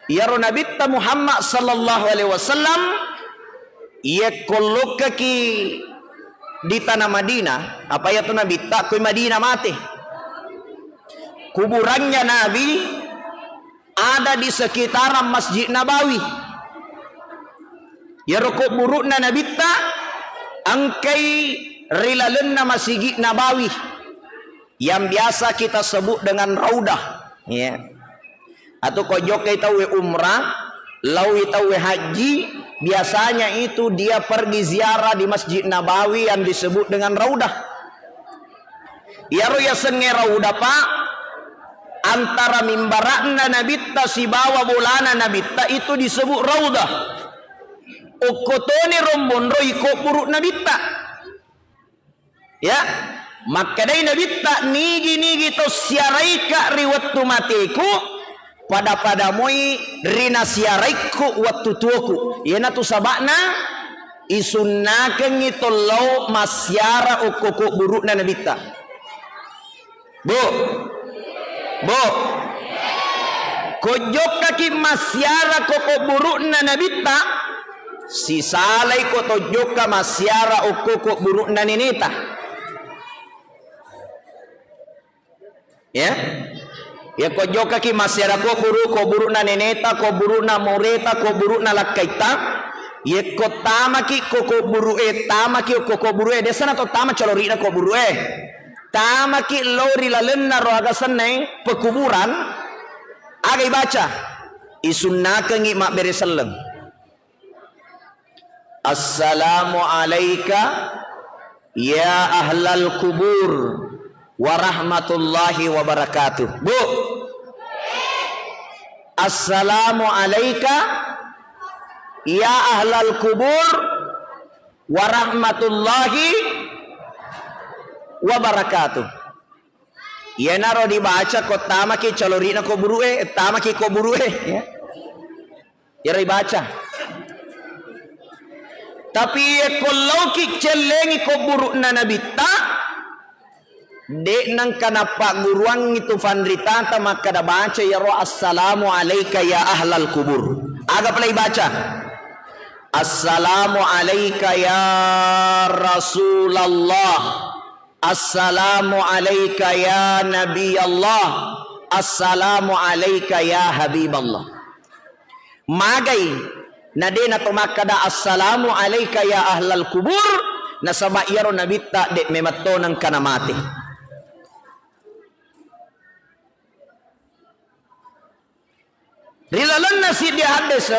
iyaro Nabitta Muhammad sallallahu alaihi wasallam, iya kollokkaki di tanah Madinah, apa iyatu Nabitta koi Madinah mate. Kuburannya Nabi ada di sekitaran Masjid Nabawi. Iyaro kubburu'na Nabitta engkai ri lalenna Masigi Nabawi yang biasa kita sebut dengan Raudah, ya. Atau ko jokkai tauwe umrah, laoi tauwe haji, biasanya itu dia pergi ziarah di Masjid Nabawi yang disebut dengan Raudah. Iyaro yasengnge Raudah, Pak, antara mimbara'na Nabitta sibawa bolana Nabitta itu disebut Raudah. Okkotoni rombonroi kuburu Nabitta. Ya, makkedai Nabitta, "Nigi-nigi tau siaraika ri wettu mateku, pada-pada moi ri nasiaraikku wettu tuoku." Iyanatu saba'na isunnakengngi tollau massiara okko kubburu'na Nabitta. Bu, Bu, ko jokkaki massiara ko kubburu'na Nabitta, sisalai ko to jokka massiara okko kubburu'na neneta. Ya. Ya, ko jokkaki massiara kuburu, kuburu'na neneta, kuburu'na moreta, kuburu'na lakkaitta. Yekko tamaki ko kuburu'e, tamaki ko kuburu'e, desana to tama calori'na kuburu'e. Tamaki lo ri lalenna ro aga sennai pekuburan, aga ibaca? Isunnakengngi mabbere selleng. "Assalamu alaika ya ahlal kubur wa rahmatullahi wa barakatuh." Bu. "Assalamu alaika ya ahlal kubur wa rahmatullahi wa barakatuh." Iyanaro dibaca ko tamaki calori'na kuburu'e, tamaki kuburu'e, ya. Iyaro ibaca. Tapi yekko lauki cellengi kuburu'na Nabitta, de' nengka nappagguruangngi tu fanritata makkada baca iyaro, "Assalamu alaika ya ahlal kubur." Aga pale ibaca? "Assalamu alaika ya Rasulallah." "Assalamu alaika ya Nabi Allah. Assalamu alaika ya Habib Allah." Magai na de' nato makkada, "Assalamu alaika ya ahlal kubur," nasaba iyaro Nabitta de' memetto nengka namate. Ri lalenna siddi hadis,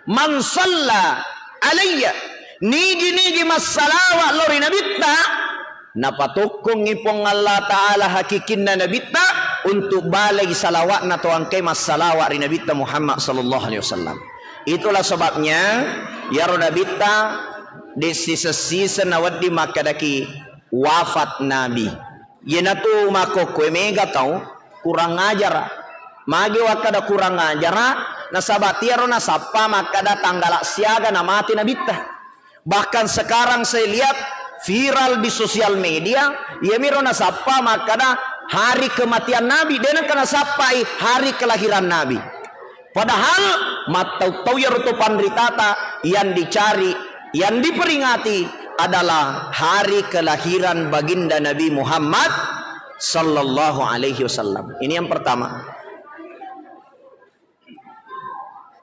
"Man salla alayya," nigi-nigi massalawa lao ri Nabitta, napatokkongngi Puang Allah Ta'ala hakikinna Nabitta untuk balai salawatna to engkai massalawa ri Nabitta Muhammad sallallahu alaihi wasallam. Itulah sebabnya, iyaro Nabitta de' siseng-siseng nawedding makkedaki wafat Nabi. Iyanatu makkokkoe mega tau kurang ajara. Magi wakkada kurang ajara, nasaba tiaro nasappa makkada tanggala siaga namate Nabitta. Bahkan sekarang saya lihat viral di sosial media, iyamiro nasappa makkada hari kematian Nabi, de' nengka nasappai hari kelahiran Nabi. Padahal mattau-tau iyaro to panritata yang dicari, yang diperingati adalah hari kelahiran baginda Nabi Muhammad sallallahu alaihi wasallam. Ini yang pertama.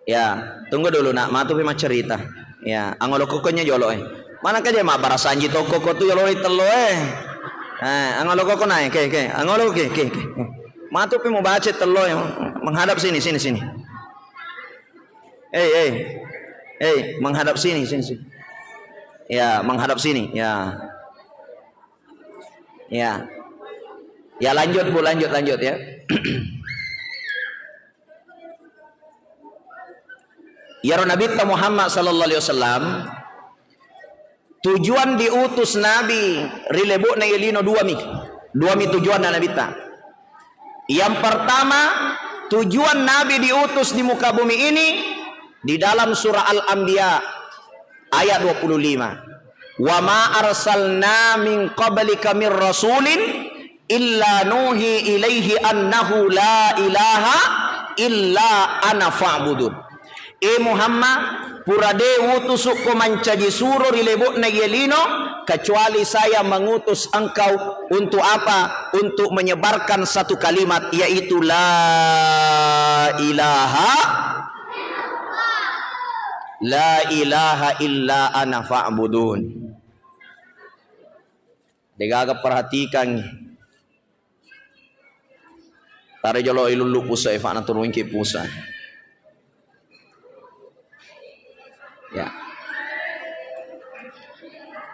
Ya, tunggu dulu nak, matu pi maccerita. Ya, angolo kokonya jolo eh. Mana kaja mabbarasanji toko ko tu jolo tello eh. Eh, angolo koko naik, ke, ke, angolo ke, ke, ke. Matu pi mau baca tello eh. Menghadap sini, sini, sini. Eh, eh. Eh, menghadap sini, sini, sini. Ya, menghadap sini. Ya. Ya. Ya, lanjut, Bu, lanjut, lanjut, ya. Iyaro Nabitta Muhammad sallallahu alaihi wasallam, tujuan diutus Nabi ri lebo'na iye lino duami. Duami tujuanna Nabitta. Yang pertama, tujuan Nabi diutus di muka bumi ini di dalam surah Al-Anbiya ayat dua puluh lima. "Wa ma arsalna min qablika min rasulin illa nuhi ilaihi annahu la ilaha illa ana fa'budun." E Muhammad, pura de utusukko mancaji suro ri lebo'na iye lino, kecuali saya mengutus engkau untuk apa? Untuk menyebarkan satu kalimat, yaitu la ilaha La ilaha illa ana fa'budun. Degaga perhatikan. Tare jolo ilullu pusa e, fa'na turunki pusa. Ya.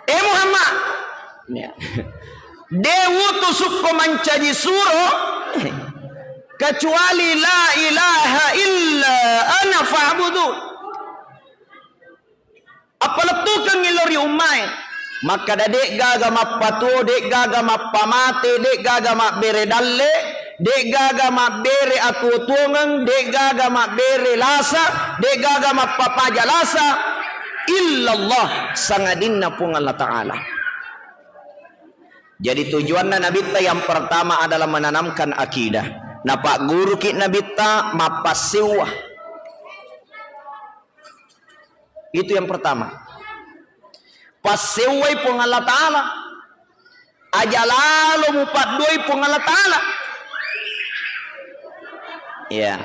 Eh, Muhammad. Ya. De utusukko mancaji suro kecuali la ilaha illa ana fa'budu. Appalettukengngi lao ri ummae. Makkada, de'gaga mappatuo, de'gaga mappamate, de'gaga mabbere dalle, de'gaga mabbere atuo-tuongeng, de'gaga mabbere lasa, de'gaga mappapaja lasa, illallah, sangadinna Puang Allah Ta'ala. Jadi, tujuanna Nabitta yang pertama adalah menanamkan akidah. Napagguruki Nabitta mappassewwa. Itu yang pertama. Passewwai Puang Allah Ta'ala. Aja lalo mupadduai Puang Allah Ta'ala. Iya.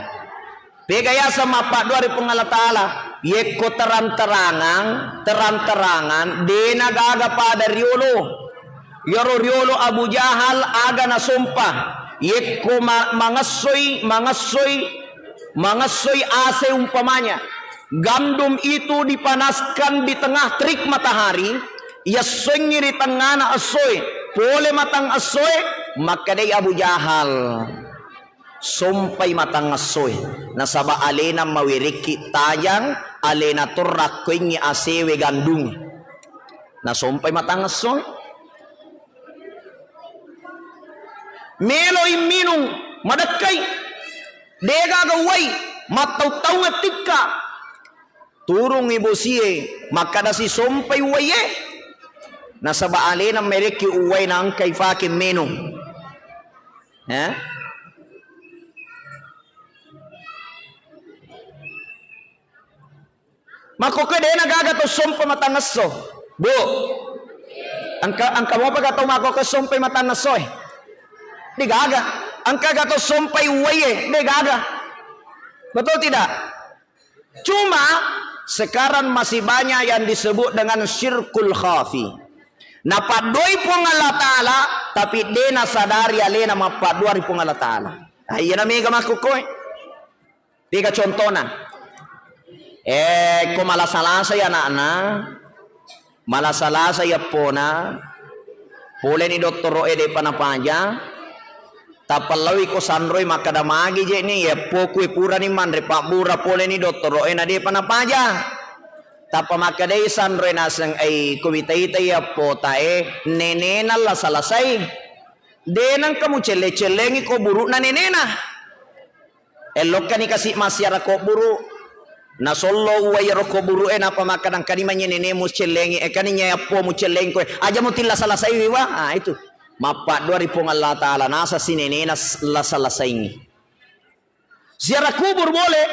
Pega yaseng mappaddua ri Puang Allah Ta'ala. Yekko terang-terangan, terang-terangan, dena gaga pada riolo. Iyaro riolo Abu Jahal aga nasompa, yekko ma-, mangessoi, mangessoi, mangessoi ase umpamanya, gandum itu dipanaskan di tengah terik matahari, yessoengngi ri tengngana essoe, pole matang essoe, makkedai Abu Jahal, "Sompai matang essoe, nasaba alena mawerekki tajang, alena torrakkoingngi asewe gandum." Nasompai matang essoe. Meloi minung, madekkai. Degaga uwai, mattau-taungeng tikka. Turungngi bosie, makkadasi, "Sompai uwaie." Nasaba alena merekki uwai naengkai fake menung. Eh? Makkokkoe de'na gaga tau sompa matangesso, Bu. Engka, engka mopa ga tau makkokkoe sompai matangessoe? De' gaga. Engka ga tau sompai uwaie? De' gaga. Betul tidak? Cuma sekarang masih banyak yang disebut dengan syirkul khafi. Napaddoi Puang Allah Ta'ala, tapi de' nasadari alena mappaddua ri Puang Allah Ta'ala. Ah, iyana mega makkokkoe. Pega contona. Eh, ko malasa-lasai ana'na, malasa-lasai eppona, poleni dottoro'e de'pa napaja, tappa laowi ko sanroi makkada, "Magi je'ni, eppoku e purani manre pabbura poleni dottoro'e na de'pa napaja." Tappa makkedai sanroi naseng, "Ai, ko wita-witai eppotae, nenena lasa-lasai. De' nengka mucelle-cellengi ko buru'na nenena." Ellokkani kasi massiara kobburu. Nasollo uwai ero kobburu'e, nappa makkadang, "Kani manye nenemu cellengi, eh, kani nyai appo mucellengi koe. Aja mutillasa-lasaiwi wa." Ah, itu. Mappaddua ri Puang Allah Ta'ala, nasa si nenena s-, lasa-lasaingi. Ziarah kubur boleh,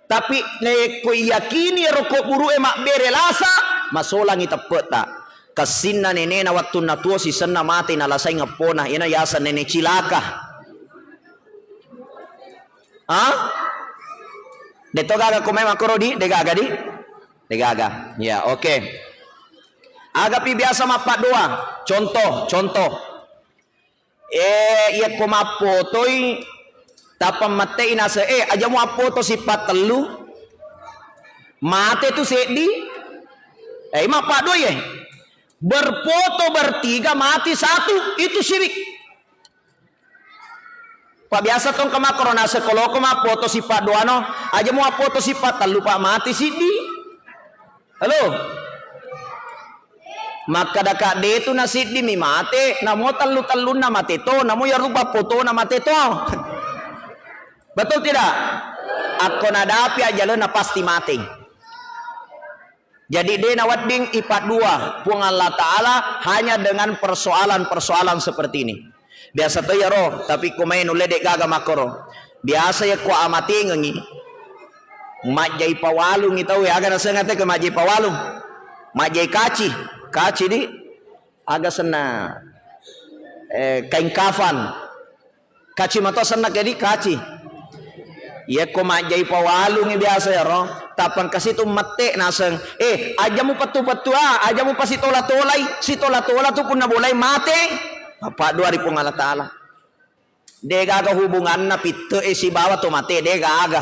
tapi nekko yakini ero kobburu'e mabbere lasa, masolangi teppe'ta. Kessinna nenena wettunna tuo sisenna mate nalasaing eppona, iyana yaseng nene cilaka. Ah? De'to gaga ko mai makkoro di? De' gaga di? De' gaga. Ya, oke. Agapi biasa mappaddua. Contoh, contoh. Eh, iyakko mappotoi, tappa matte'i nase, eh, aja mu appoto sippa tellu. Mate tu seddi. Eh, mappaddua ye. Berfoto bertiga, mati satu, itu syirik. Pak biasa tong kemakkoro nase koloko mappoto sippa duano, aja mu appoto sippa tellu, Pak, mati siddi. Halo? Makkadaka detu na siddi mi mate, namo tellu-tellunna mate to, namo yaruba potona mate to. Betul tidak? Akko nadapi ajalena pasti mate. Jadi, de nawedding ipaddua Puang Allah Ta'ala hanya dengan persoalan-persoalan seperti ini. Biasa to iyaro, tapi ko mai nulle de gaga makkoro. Biasa yakko amatengengi, majjai pawalungi tau, aga nasengate ko majjai pawalung? Majjai kaci, kaci di, aga senna, eh, kain kafan. Kaci mato senna kedi kaci. Yakko majjai pawalungi biasa yaro, Tappa engka situ mette naseng, eh, aja mupettu-pettu, ah, aja mupasitola-tolai, sitola-tola tu punna bolai mate, mappaddua ri Puang Allah Taala. De gaga hubunganna pitte e sibawa to mate, de gaga.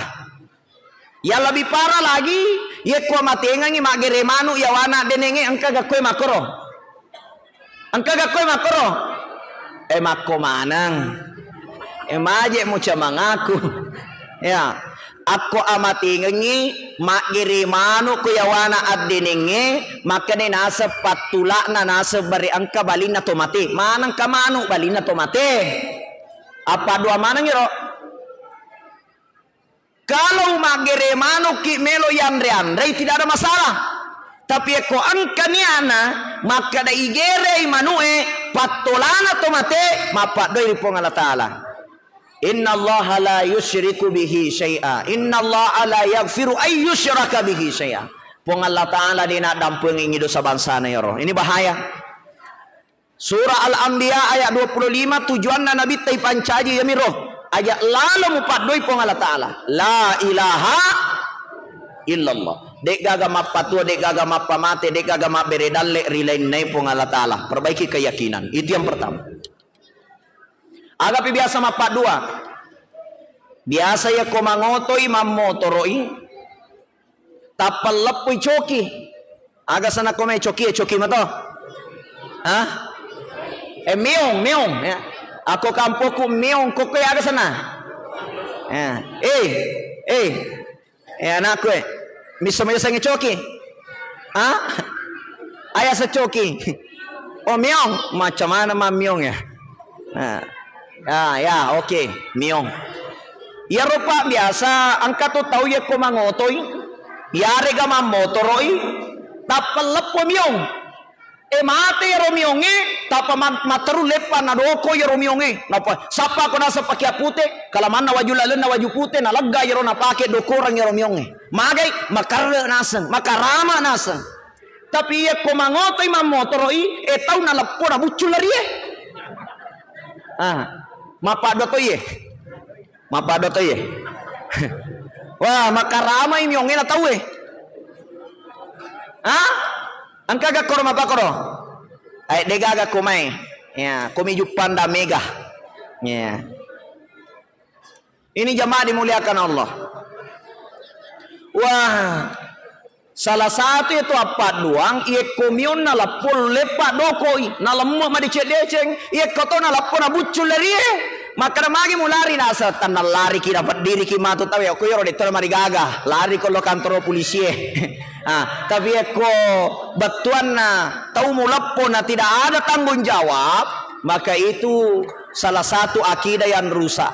Yang lebih parah lagi, yekko amatengengi maggere manu yawana denenge, engka gakkoe makkoro. Engka gakkoe makkoro. Eh, makko maneng. Eh, maje muca mangaku. Ya, akko amatengengi maggere manu ko yawana addenenge, makkane naseng pattulakna naseng bare engka balinna to mate. Maneng ka manu balinna to mate. Apa dua maneng iro? Kalau maggere manukki melo yanre-anrei, tidak ada masalah. Tapi ekko engka niana makkada igerei manue, pattolana to mate, mappaddoi ri Puang Allah Taala. Innallaha la yusyriku bihi syai'a. Innallaha la yaghfiru ay yusyraka bihi syai'a. Puang Allah Taala de naddampengengi dosa bangsana yaro. Ini bahaya. Surah Al-Anbiya ayat dua puluh lima, tujuanna Nabitta ipancaji yamiro aja lalo mupaddoi Puang Allah Taala. La ilaha illallah. De'gaga mappatua, de'gaga mappamate, de'gaga mabbere dalle ri lainnae Puang Allah Taala. Perbaiki keyakinan. Itu yang pertama. Agapi biasa mappaddua? Biasa yakko mangotoi, mammotoro'i, tappa leppoi coki. Aga sana ko mai coki, eh, coki mato? Hah? Eh, meong, meong, ya. Ako kampokku meong, kokko aga sana? Ya. Eh, eh. Eh, anakku, eh. Miso mai sangi coki? Hah? Ayah secoki. Oh, meong. Macam mana ma meong ya? Nah. Ya, ya, oke, miong. Iyaro, Pak, biasa engka to tau yakko mangotoi, yarega mammotoro'i, tappa leppo miong. Eh, mate iyaro miongnge, tappa ma-, matteru leppa nadoko iyaro miongnge. Napa sappa ko naseng pake pute, kalamanna waju lalenna waju pute, nalegga iyaro napake dokorang iyaro miongnge. Magai, makarre naseng, makarama naseng. Tapi yakko mangotoi mammotoro'i, eh, tau naleppo nabuccul larie. Ah, mappaddua toiye. Mappaddua toiye. Wah, makaramai miongnge na tauwe. Hah? Engka gakkoro mappakoro? Ai, degaga ko mai. Ya, komi juppanda mega. Ya. Ini jamaah dimuliakan Allah. Wah, salah satu itu appadduang, yekko mionna leppo leppa dokoi, nalemme madeceng-deceng, yekko to naleppo nabuccul lerie, makkeda magi mulari nasa, tanna lariki napeddiriki matu tau, ya, ko yero de to marigaga, lari ko lo kantoro polisie. Ah, tapi yekko bettuanna tau muleppo na tidak ada tanggung jawab, maka itu salah satu akidah yang rusak.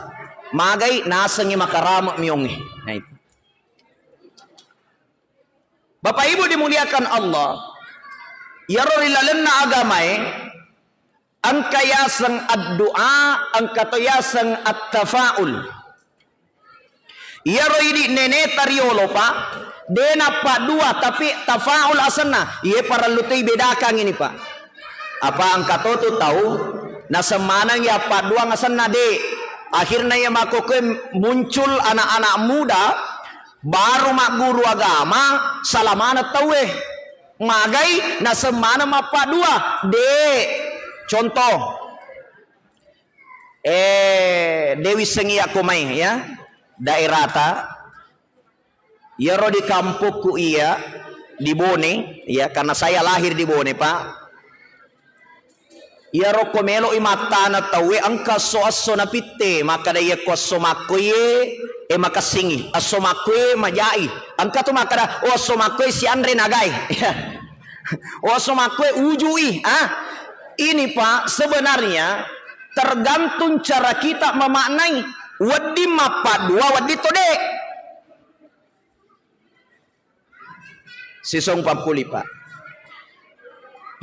Magai nasengngi makarama miongnge. Nah, itu. Bapak Ibu dimuliakan Allah, iyaro ri lalenna agamae, engka yaseng addu'a, engka to yaseng at-tafaul. Iyaro idi neneta riolo, Pak, de nappaddua, tapi tafaul asenna, iye parellu toi bedakang ini, Pak. Apa engka to tu tau, naseng maneng ya padduang asenna, de. Akhirna ya makkokkoe muncul anak-anak muda, baru magguru agama, salah maneng tauwe. Magai naseng maneng mappaddua, de. Contoh, eh, de wissengi yakko mai, ya, daerata. Iyaro di kampokku iya, di Bone, ya, karena saya lahir di Bone, Pak. Iyaro ko melo'i mattana tauwe engka esso-esso napitte, makkeda, "Iyakko esso makkoe, eh, makessingi, esso makkoe majai." Engka tu makkeda, "Oh, esso makkoe sianre nagai." Oh, esso makkoe ujui, ah. Ini, Pak, sebenarnya tergantung cara kita memaknai. Wedding mappaddua, wedding to de. Sisong pappuli, Pak.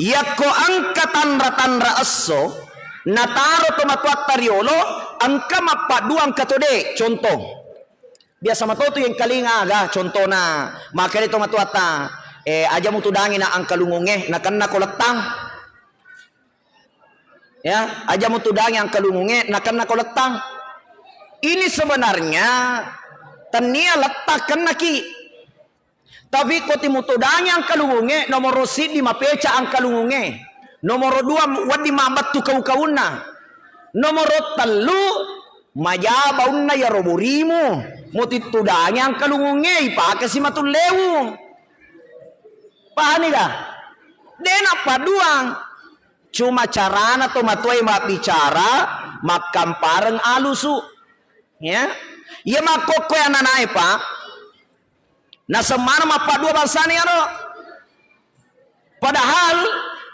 Yakko engka tanra-tanra esso nataro to matoatta riolo, engka mappaddua, engka to de. Contoh, biasa matotu yengkalinga aga contona, makkeda to matoatta, eh, aja mutudangi na engka lungungnge, nakenna ko lettang. Ya, aja mutudangi engka lungungnge, nakenna ko lettang. Ini sebenarnya tennia lettang kennaki. Tapi ko timutodangi angkalungungnge, nomoro siddi mapeca angkalungungnge. Nomoro dua wedding mabbettu kau-kaunna. Nomoro tellu maja baunna iyaro borimu. Mutittudangi angkalungungnge, ipakesi matullewu. Pahami ga? De nappaduang. Cuma carana to matuae mabbicara, makkampareng alusu. Ya. Iya makkokkoe ananae, Pak. Naseng maneng mappaddua bangsana iyaro. Padahal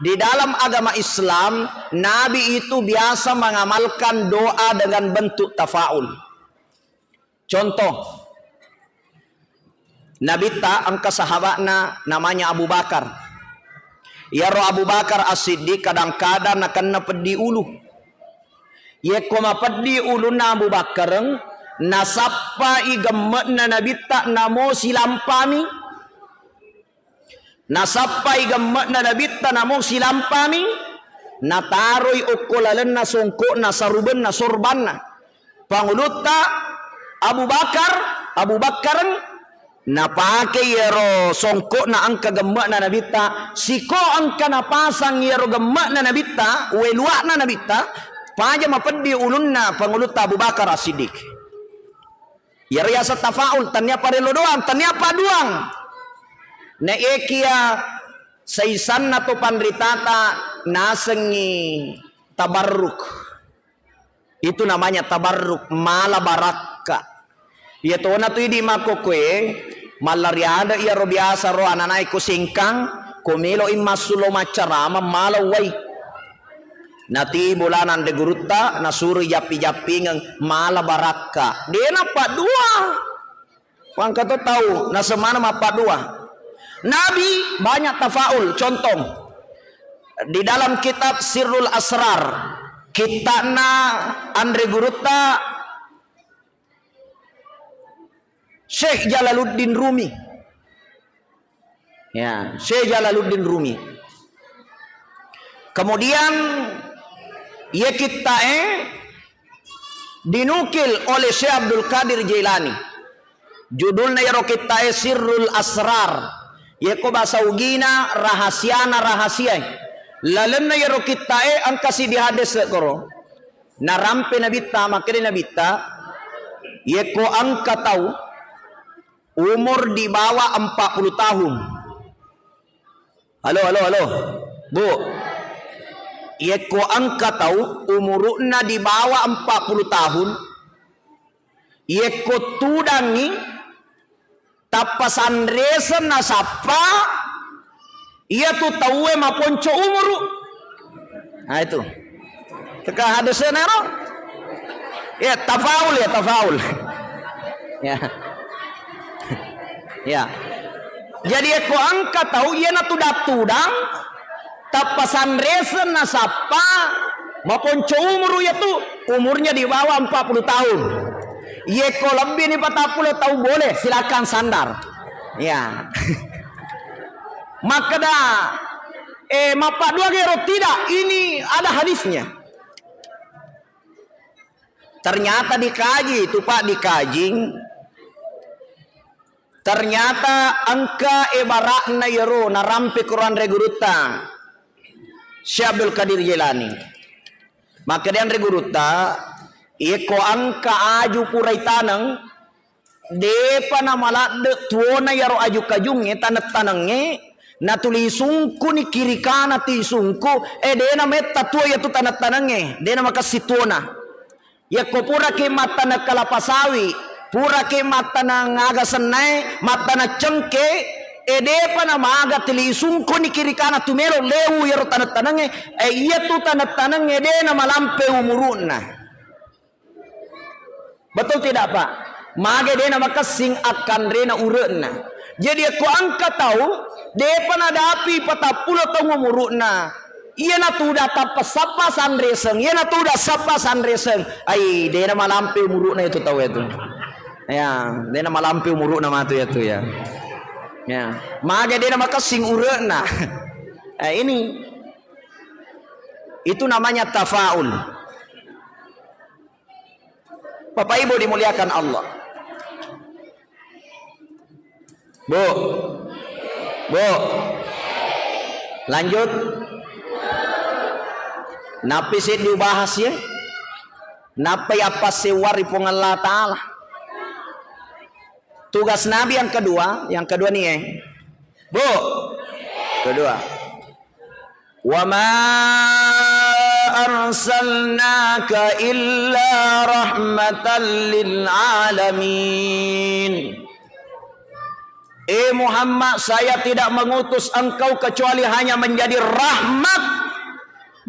di dalam agama Islam, Nabi itu biasa mengamalkan doa dengan bentuk tafaul. Contoh, Nabitta engka sahaba'na namanya Abu Bakar. Iyaro Abu Bakar As-Siddiq kadang-kadang nakenna peddi ulu. Yekko mapeddi ulunna Abu Bakareng, nasappai gemme'na Nabitta namo silampami. Nasappai gemme'na Nabitta namo silampami, nataroi okko lalenna songko'na, sarubenna, sorbanna. Pangulutta Abu Bakar, Abu Bakareng, napake iyaro songko'na engka gemme'na Nabitta, siko engka napasang iyaro gemme'na Nabitta, welua'na Nabitta, paja mapeddi ulunna Pangulutta Abu Bakar As-Siddiq. Iyaro yaseng tafaul, tennia parello doang, tennia padduang. Naekia saisanna to panritata nasengngi tabarruk. Itu namanya tabarruk, mala barakka. Iya tona tu idi makkokkoe, mallari ada iyaro biasa ro ananae ko sengkang, ko melo i massulo maccarama mala uwai. Nati bolana anre gurutta, nasuro jappi-jappingeng mala barakka. Dena paddua. Wangka to tau, nasemana mappaddua. Nabi banyak tafaul, contoh. Di dalam kitab Sirrul Asrar, kitta'na anre gurutta Syekh Jalaluddin Rumi. Ya, Syekh Jalaluddin Rumi. Kemudian, iya kitta'e dinukil oleh Syekh Abdul Qadir Jailani. Judulna iyaro kitta'e Sirrul Asrar. Yeko bahasa Ugina, rahasiana rahasiae. Lalenna iyaro kitta'e engka siddi hadese koro. Narampe Nabitta, makkeda Nabitta, yeko engka tau umur di bawah empat puluh tahun. Halo, halo, halo. Bu, yekko engka tau umuru'na di bawah empat puluh tahun, yekko tudangngi tappa sanreseng nasappa, iyatu tauwe maponco umuru. Nah, itu. Teka hadesena ro? Ya, tafaul ya, tafaul. Ya. Ya. Jadi, yekko engka tau, iyana tudang-tudang, tappa sanreseng nasappa, maponco umuru iyatu, umurnya di bawah empat puluh tahun. Yekko lebbi ni patappulo tau boleh, silakan sandar. Ya. Makkeda, eh, mappaddua gero tidak, ini ada hadisnya. Ternyata dikaji itu, Pak, dikajing. Ternyata engka ibaratna iyaro narampe Quran ri gurutta Syekh Abdul Qadir Jailani. Makkeda anre gurutta, iyekko engka aju pura itaneng, depa namaladde tuona iyaro aju-kajungnge, taneng-tanengnge, natuli sungkuni kiri kana ti sungku, eh, dena metta tuo iyatu taneng-tanengnge, dena makessing tuona. Yakko puraki mattaneng kalapa sawi, puraki mattaneng aga sennae, mattaneng cengke, e depa namaga tuli sungkuni kiri kana tu melo lewu iyaro taneng-tanengnge, e iyatu taneng-tanengnge de namalampe umuru'na. Betul tidak, Pak? Mage de namakessing akkanrena ure'na. Jadi yakko engka tau depa nadapi patappulo taung umuru'na, iyanatu udah tappa sappa sanreseng, iyanatu udah sappa sanreseng. Ai, dena malampe umuru'na itu tau itu. Ya, dena malampe umuru'na matu itu ya. Ya, mage dena makessing ure'na. Eh, ini itu namanya tafaul. Bapak Ibu dimuliakan Allah. Bu. Bu. Lanjut. Nappi seddi ubahas ye. Nappai appassewwa ri Puang Allah Ta'ala. Tugas Nabi yang kedua, yang kedua nih ya. Bu. Kedua. "Wa ma arsalnaka illa rahmatan lil alamin." Eh Muhammad, saya tidak mengutus engkau kecuali hanya menjadi rahmat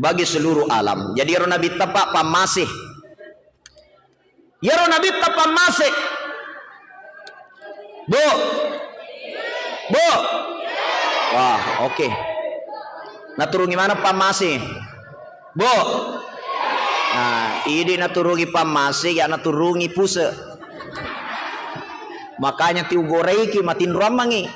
bagi seluruh alam. Jadi ero Nabitta, Pak, pammase. Iyaro Nabitta pammase. Bu. Bu. Wah, oke. Naturungi mana pammase? Bu. Nah, idi naturungi pammase, ya naturungi puse. Makanya tiugoreiki matinroammangi.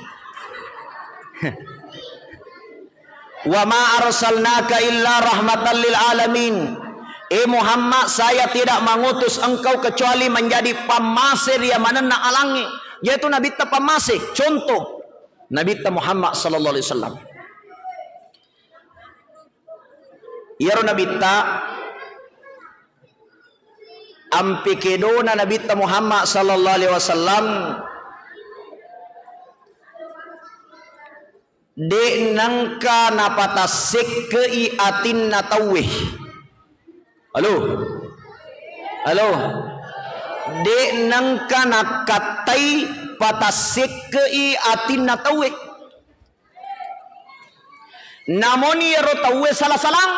"Wa ma arsalnaka illa rahmatan lil alamin." Eh Muhammad, saya tidak mengutus engkau kecuali menjadi pammase ri manenna alangnge. Yaitu Nabitta pammase. Contoh, Nabitta Muhammad sallallahu alaihi wasallam. Iyaro Nabitta, ampe kedona Nabitta Muhammad sallallahu alaihi wasallam, de' nengka napatassekke'i atinna tauwe. Halo? Halo? De' nengka nakkattai patassekke'i atinna tauwe. Namoni ero tauwe sala-salang.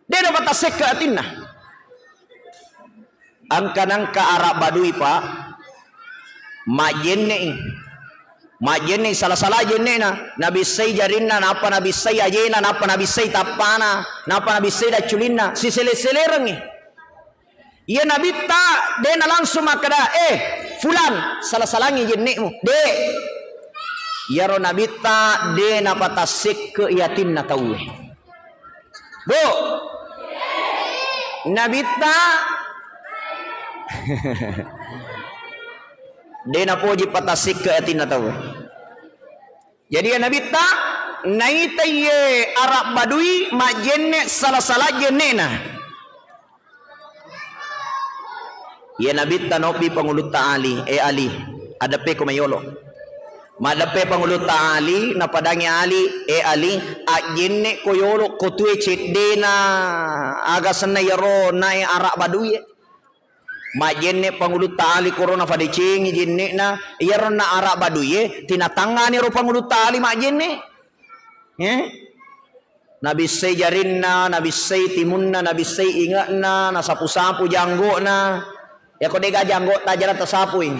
De' napatassekke atinna. Engka nengka ara' badui, Pak. Majjenne'i. Majjenne'i sala-sala jenne'na. Nabissai jarinna, nappa nabissai ajena, nappa nabissai tappana, nappa nabissai dacculinna. Sisele-selerengngi. Iya Nabitta de' na langsung makkeda, "Eh, fulan, sala-salangngi jenne'mu." De'. Iyaro Nabitta de' napatassekke atinna tauwe. Bu. Nabitta de' napoji patassekke atinna tauwe. Jadi iya Nabitta, naita iye ara' badui majjenne' sala-sala jenne'na. Iya Nabitta nobbi Pangulutta Ali, "Eh Ali, adeppeko mayolo." Maddeppe Pangulutta Ali, napadangi Ali, "Eh Ali, ajjenne'ko yolo ko tue ceddena aga senna iyaro nae ara' baduie." Majjenne' Pangulutta Ali korona fadecengi jenne'na, iyaro na ara' baduie, tinatangngani ro Pangulutta Ali majjenne'. Eh? Nabissai jarinna, nabissai timunna, nabissai inge'na, nasapu-sapu janggo'na. Yako de'ga janggo'ta jala tasapui.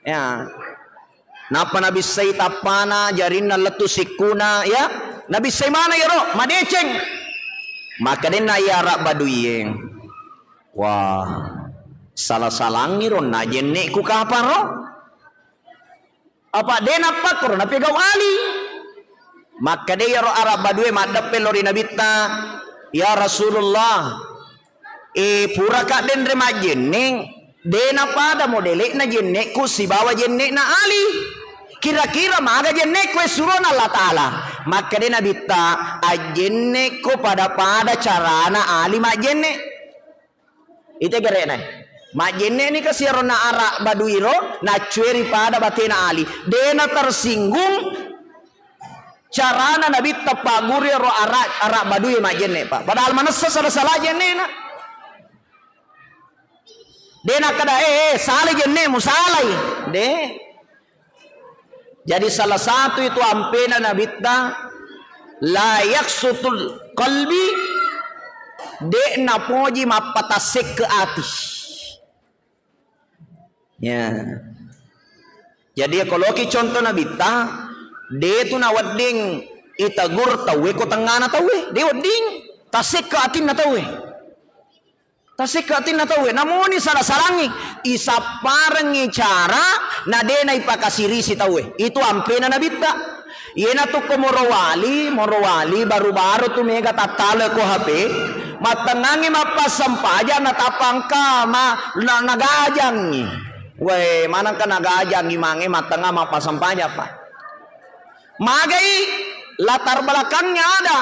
Ya. Nappa nabissai tappana, jarinna lettu sikkuna, ya. Nabissai mana iyaro, madeceng. Makkadenna iya ara' baduie. Wah, sala-salangngi ro, na jenne'ku kapang ro? Apa de' nappakkoro napegau Ali? Makkeda iyaro ara' badue maddeppe lao ri Nabitta, "Ya Rasulullah, e, puraka denre majjenne', de' napada modele'na jenne'ku sibawa jenne'na Ali. Kira-kira maga jenne'ku e surona Allah Ta'ala?" Makkeda Nabitta, "Ajjenne'ko pada-pada carana Ali majjenne'." Ite gere'na. Majjenne'ni kasi iyaro na ara' baduiro, naccueri pada batena Ali. De' na tersinggung carana Nabitta pagguru iyaro ara', ara' badue majjenne', Pak. Padahal manessa sala-sala jenne'na. De' nakkeda, "Eh, eh, salai jenne'mu, salai." De'. Jadi salah satu itu ampena Nabitta, "La yaqsutul qalbi," de' napoji mappatassekke ati. Ya. Jadi ya koloki contoh Nabitta, de' tu nawedding itegur tauwe ko tengngana tauwe, de' wedding tassekke atinna tauwe. Tasekka atinna tauwe, namuni sala-salangngi, isapparengngi cara na de' naipakasirisi tauwe. Itu ampena Nabitta. Iyanatu ko morowali, morowali baru-baru tu mega tattale ko H P, mattengngangngi mappassempajang natappa engka ma-, na-, nagajangngi. Wae, manengka nagajang imangnge mattengnga mappasempajang, Pak. Magai latar belakangnya ada.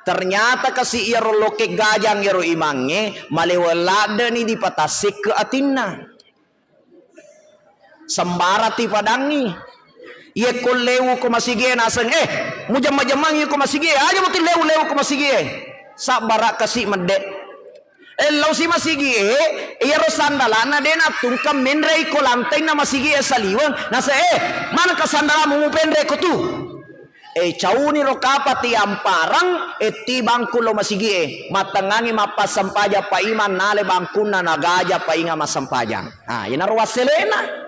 Ternyata kasi iyaro lokkeng gajang iyaro imangnge, maleweng laddeni dipatassekke atinna. Sembarang tipadangngi. Iyekko lewu ko masigie naseng, eh, mujemma-jemmangi ko masigie, aja mutu lewu-lewu ko masigie. Sabbara kasi medde. Eh, lao si masigie, iyaro sandalana de nattungkang menrei ko lantainna masigie saliweng. Naseng, eh, manengka sandalamu mupenre ko tu? Eh, cauni ro kapang tiamparang, eh, ti bangku lo masigie. Mattengngangi mappasempajang Pak Imang, nale bangkunna nagaja Pak Imang massempajang. Ah, iyanaro wasselena.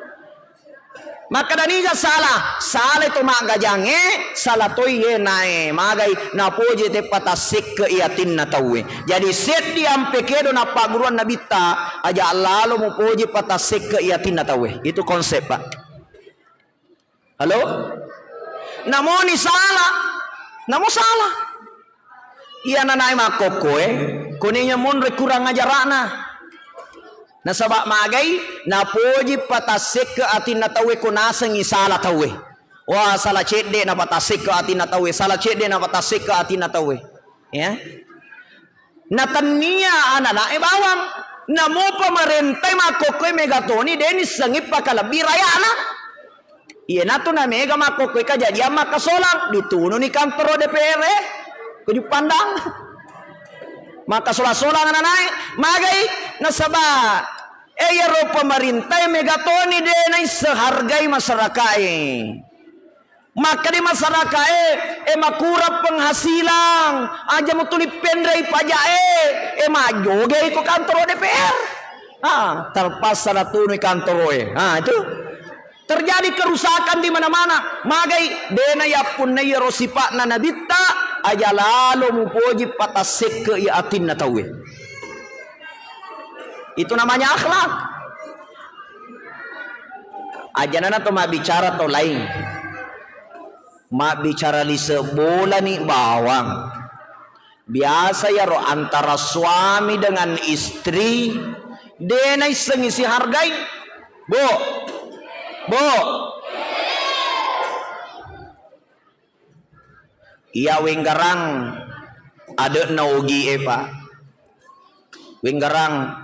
Makkeda niga sala? Sala to maggajangnge, sala toi ye nae magai napoji te patassekke i atinna tauwe. Jadi seddi ampe kedo nappagguruang Nabitta, aja lalo mupoji patassekke i atinna tauwe. Itu konsep, Pak. Halo? Namoni sala. Namo sala. Iya nanae makkokkoe, koninya monro kurang ajara'na. Nasaba magai, napoji patassekke atinna tauwe ko nasengngi sala tauwe. Wah, sala cedde napatassekke atinna tauwe, sala cedde napatassekke atinna tauwe. Ya. Natennia ananae bawang. Namo pamarentai makkokkoe mega toni, de nissengngi pakalebbi rayana. Iyanatu namega makkokkoe kajajiang makkasolang, ditununi kantoro D P R e, ko Juppandang. Makkasolang-solang ananae, magai nasaba, eh, iyaro pamarintae mega toni de naisseng hargai masyarakae. Makkeda masyarakae, eh, makurang penghasilan, aja mutuli penrei pajae, eh, majogei ko kantoro D P R. Ah, terpaksa natunui kantoroe. Ah, itu. Terjadi kerusakan di mana-mana. Magai, dena yappunna iyaro sipa'na Nabitta, aja lalo mupoji patassekke i atinna tauwe. Itu namanya akhlak. Aja nana to mabbicara to lain. Mabbicara lise bolani bawang. Biasa yaro antara suami dengan istri, de naissengngi sihargai. Bu, Bu. Iya wenggarang ade'na Ogie, Pak. Wenggarang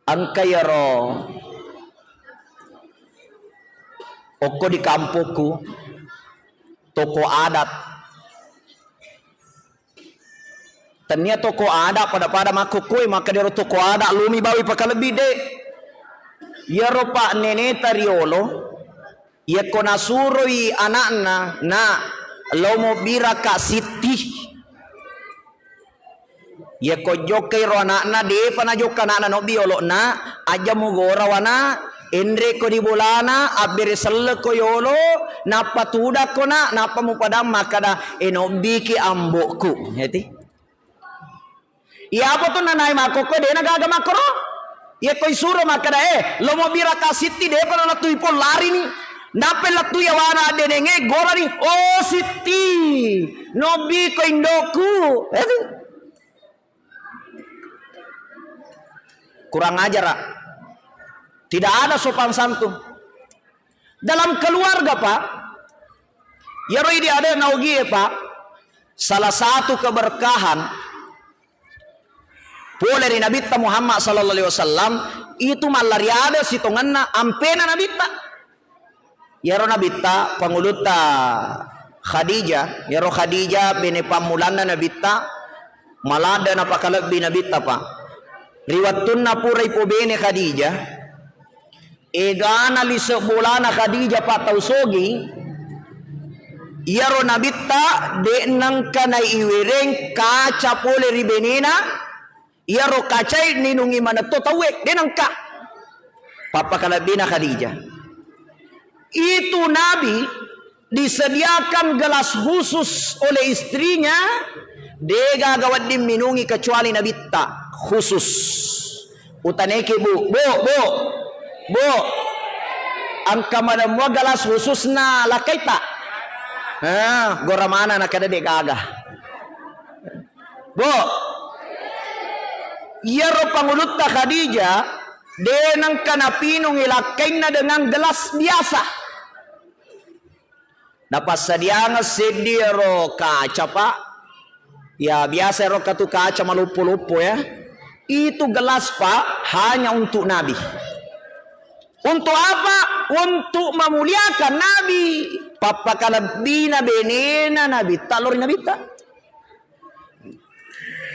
engka yaro okko di kampokku toko adat. Tennia toko ada pada-pada makkokkoe, makkedaro toko ada, lomi bawi pakalebbi de. Iyaro Pak neneta riolo, iyakko nasuroi anakna, "Na, lao mobbiraka sitti." Iyakko jokkai ro anakna, depa najokka anakna nobbi yolona, aja mugora wana, enreko di bolana, abbere sellekko yolo, nappa tudakko na, nappa mupadang makkada, "E, nobbiki ambokku." Eti. Iyapo tu nanae makkokko, dena gaga makkoro. Iyakko isuro makkada, "Eh, lo mobbiraka sitti, depa lo lettu ipon larini." Nappa lettu yawana addenenge, gorani, "Oh, sitti, nobbiko indokku." Eti. Kurang ajar, ah. Tidak ada sopan santun. Dalam keluarga, Pak, iyaro idi ada naugie, Pak, salah satu keberkahan pole ri Nabitta Muhammad sallallahu alaihi wasallam itu mallari ada sitongenna ampena Nabitta. Iyaro Nabitta, pangulutta Khadijah, iyaro Khadijah bene pammulanna Nabitta, maladde napakalebbi Nabitta, Pak. Ri wettunna pura ipobene Khadijah, egana lise bolana Khadijah, Pak, tau sogi, iyaro Nabitta de nengka naiwereng kaca pole ri benena, iyaro kacae ninungi manetto tauwe, de nengka. Pappakalebbina Khadijah. Itu Nabi disediakan gelas khusus oleh istrinya, degaga wedding minungi kecuali Nabitta khusus. Utaneki, Bu, Bu, Bu, Bu. Engka madamua gelas khususna lakkaita? Ah, gora mana nakada de gaga. Bu, iyaro pangulutta Khadijah, De nengka napinungi lakkainna dengan gelas biasa. Napassadiangeng seddi ero kaca, Pak. Ya, biasa ero katu kaca maloppo-loppo, ya. Itu gelas, Pak, hanya untuk Nabi. Untuk apa? Untuk memuliakan Nabi. Pappakalebbina benena Nabitta lao ri Nabitta.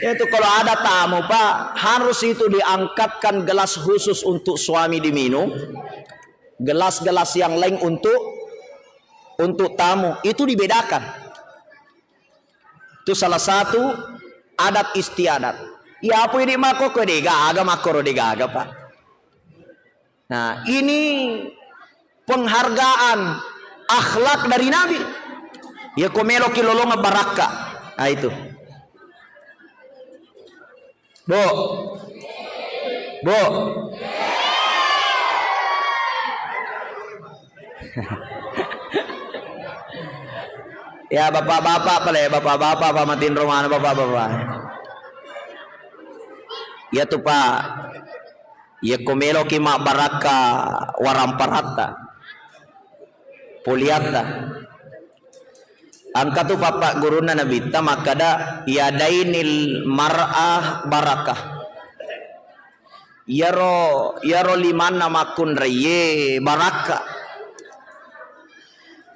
Itu kalau ada tamu, Pak, harus itu diangkatkan gelas khusus untuk suami diminum, gelas-gelas yang lain untuk, untuk tamu. Itu dibedakan. Itu salah satu adat istiadat. Ya, apa ini mako ko degaga, makoro degaga, Pak. Nah, ini penghargaan akhlak dari Nabi. Ya, ko meloki lolongeng barakka. Nah, itu. Bu. Bu. Ya, bapak-bapak pale, bapak-bapak, Pak Matinro mana, bapak-bapak. Ya tuh, Pak. Yekko meloki mabbarakka waramparatta, poliatta. Engka tu pappaggurunna Nabitta makkada, "Yadainil mar'ah barakah." Iyaro, iyaro limanna makkunraiye barakka.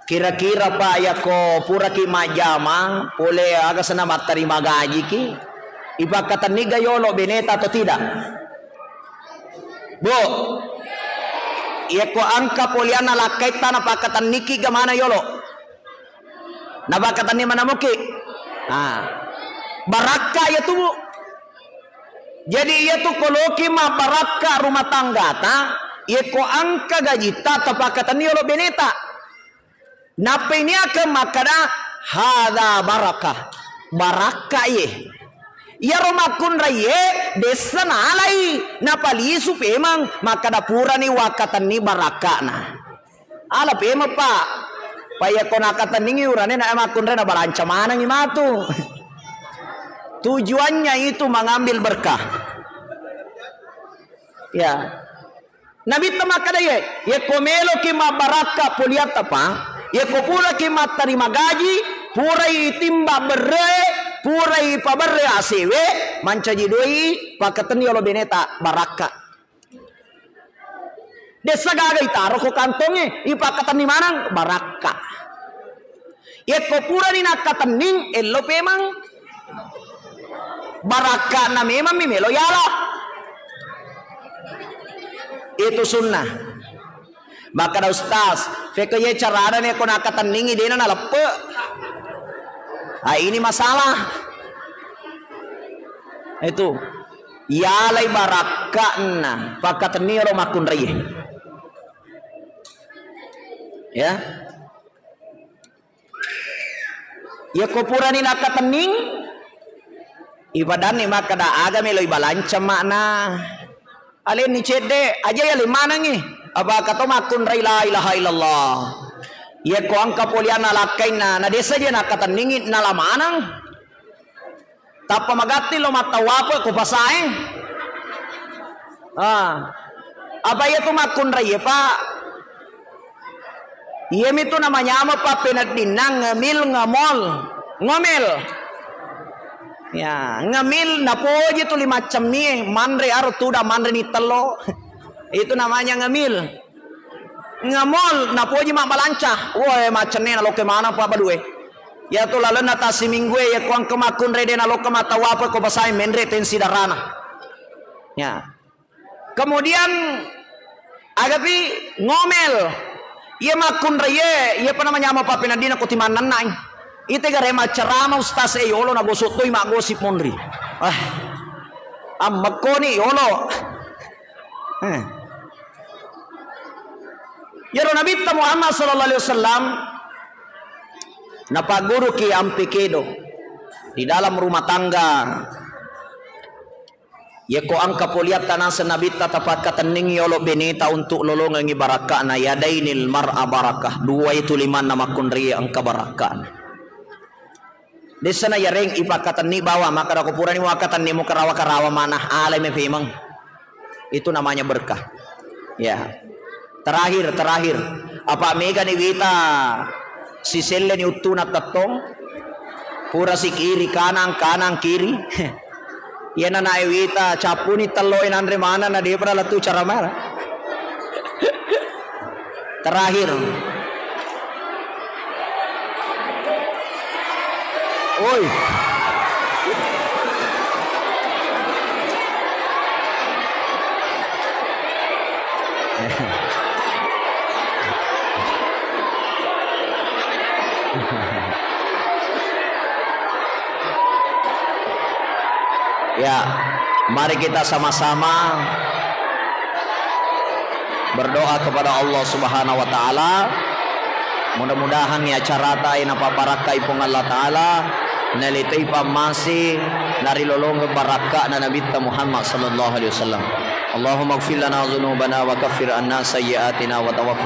Kira-kira, Pak, yakko puraki majjama, pole aga senna mattarima gajiki, ipakkatenniga yolo beneta atau tidak? Bu, yakko engka polianna lakkaitta napakkatennikki ga mana yolo? Napakkatenni mana muki? Ah. Barakka ya tu, Bu. Jadi, iyatu koloki mabbarakka rumah tanggata, yekko engka gajitta tapakkatenni yolo beneta. Nappai niakeng makkada, "Hadza barakah." Barakka iye. Iyaro makkunraiye dessa nalai, napalisu pemeng makkada purani wakkatenni barakkana. Ala pemeng, Pak. Pa yakko nakkatenningi urane na makkunrai nabalanca manengi matu. Tujuannya itu mengambil berkah. Ya. Nabitta makkada ye, yekko meloki mabbarakka poliatta, Pak, yekko puraki mattarima gaji, purai timba berre, purai paberre asewe, mancaji doi, pakkatenni yolo beneta, barakka. Dessa gaga itaro ko kantongnge, ipakkatenni maneng, barakka. Yekko purani nakkatenning, ello pemeng. Barakkana memang mi melo yala. Itu sunnah. Makkada ustaz, fekko ye carana ne ko nakkatenningi dena naleppe. Ah, ini masalah. Itu. Yalai barakka'na, pakkatenni ro makkunrai. Ya. Yako purani nakkatenning, ipadanni makkada aga melo ibalanca ma'na. Alenni cedde, aja yale manengi. Apa kato makkunrai la ilaha illallah. Yako engka polianna lakkainna, na desa je nakkatenningi, nala maneng. Tappa magatti lo mattawape ko pasae. Ah. Apa iya tu makkunrai, Pak? Iya mi tu namanyama pappeneddinna ngemil, ngemol, ngomel. Ya, ngemil napoji tu lima cemmi, manre aro tuda manre ni tello. Itu namanya ngemil. Ngemol, napoji mabbalanca. Woe, macenne nalokke maneng pa badue. Iya tu lalenna tassiminggue, iya ko engka makkunrai de nalokka mattawape ko pasae menre tensi darana. Ya. Kemudian agapi ngomel. Iya makkunrai, iya pa namanyama pappeneddinna ko timannennai. Ite gare maccarama ustaz e yolo nagosok toi maggosip monri. Ah. Ammekkoni yolo. Eh. Iyaro Nabitta Muhammad sallallahu alaihi wasallam napagguruki ampe kedo di dalam rumah tangga. Yeko engka poliatta naseng Nabitta tapakkatenningi yolo beneta untuk lolongengi barakka'na, yadainil mar'a barakah. Dua itu limanna makkunrai engka barakka'na. Dessana yareng ipakkatenni bawang, makkada ko purani muakkatenni mukarawa-karawa manah, alai mepemeng. Itu namanya berkah. Ya. Terakhir, terakhir. Apa megani wita siselleni uttuna tettong? Pura si kiri, kanan, kanan, kiri. Iyana nae wita cappuni telloe nanre maneng na depa lettu cara mara. Terakhir. Oi. Ya, mari kita sama-sama berdoa kepada Allah Subhanahu wa Ta'ala. Mudah-mudahan ya acarata e napabarakkai Puang Allah Ta'ala, nalitoi pammase, narilolongeng barakka'na Nabitta Muhammad sallallahu alaihi wasallam. Allahumma ighfir lana dzunubana wa kaffir anna sayyi'atina wa tawaffana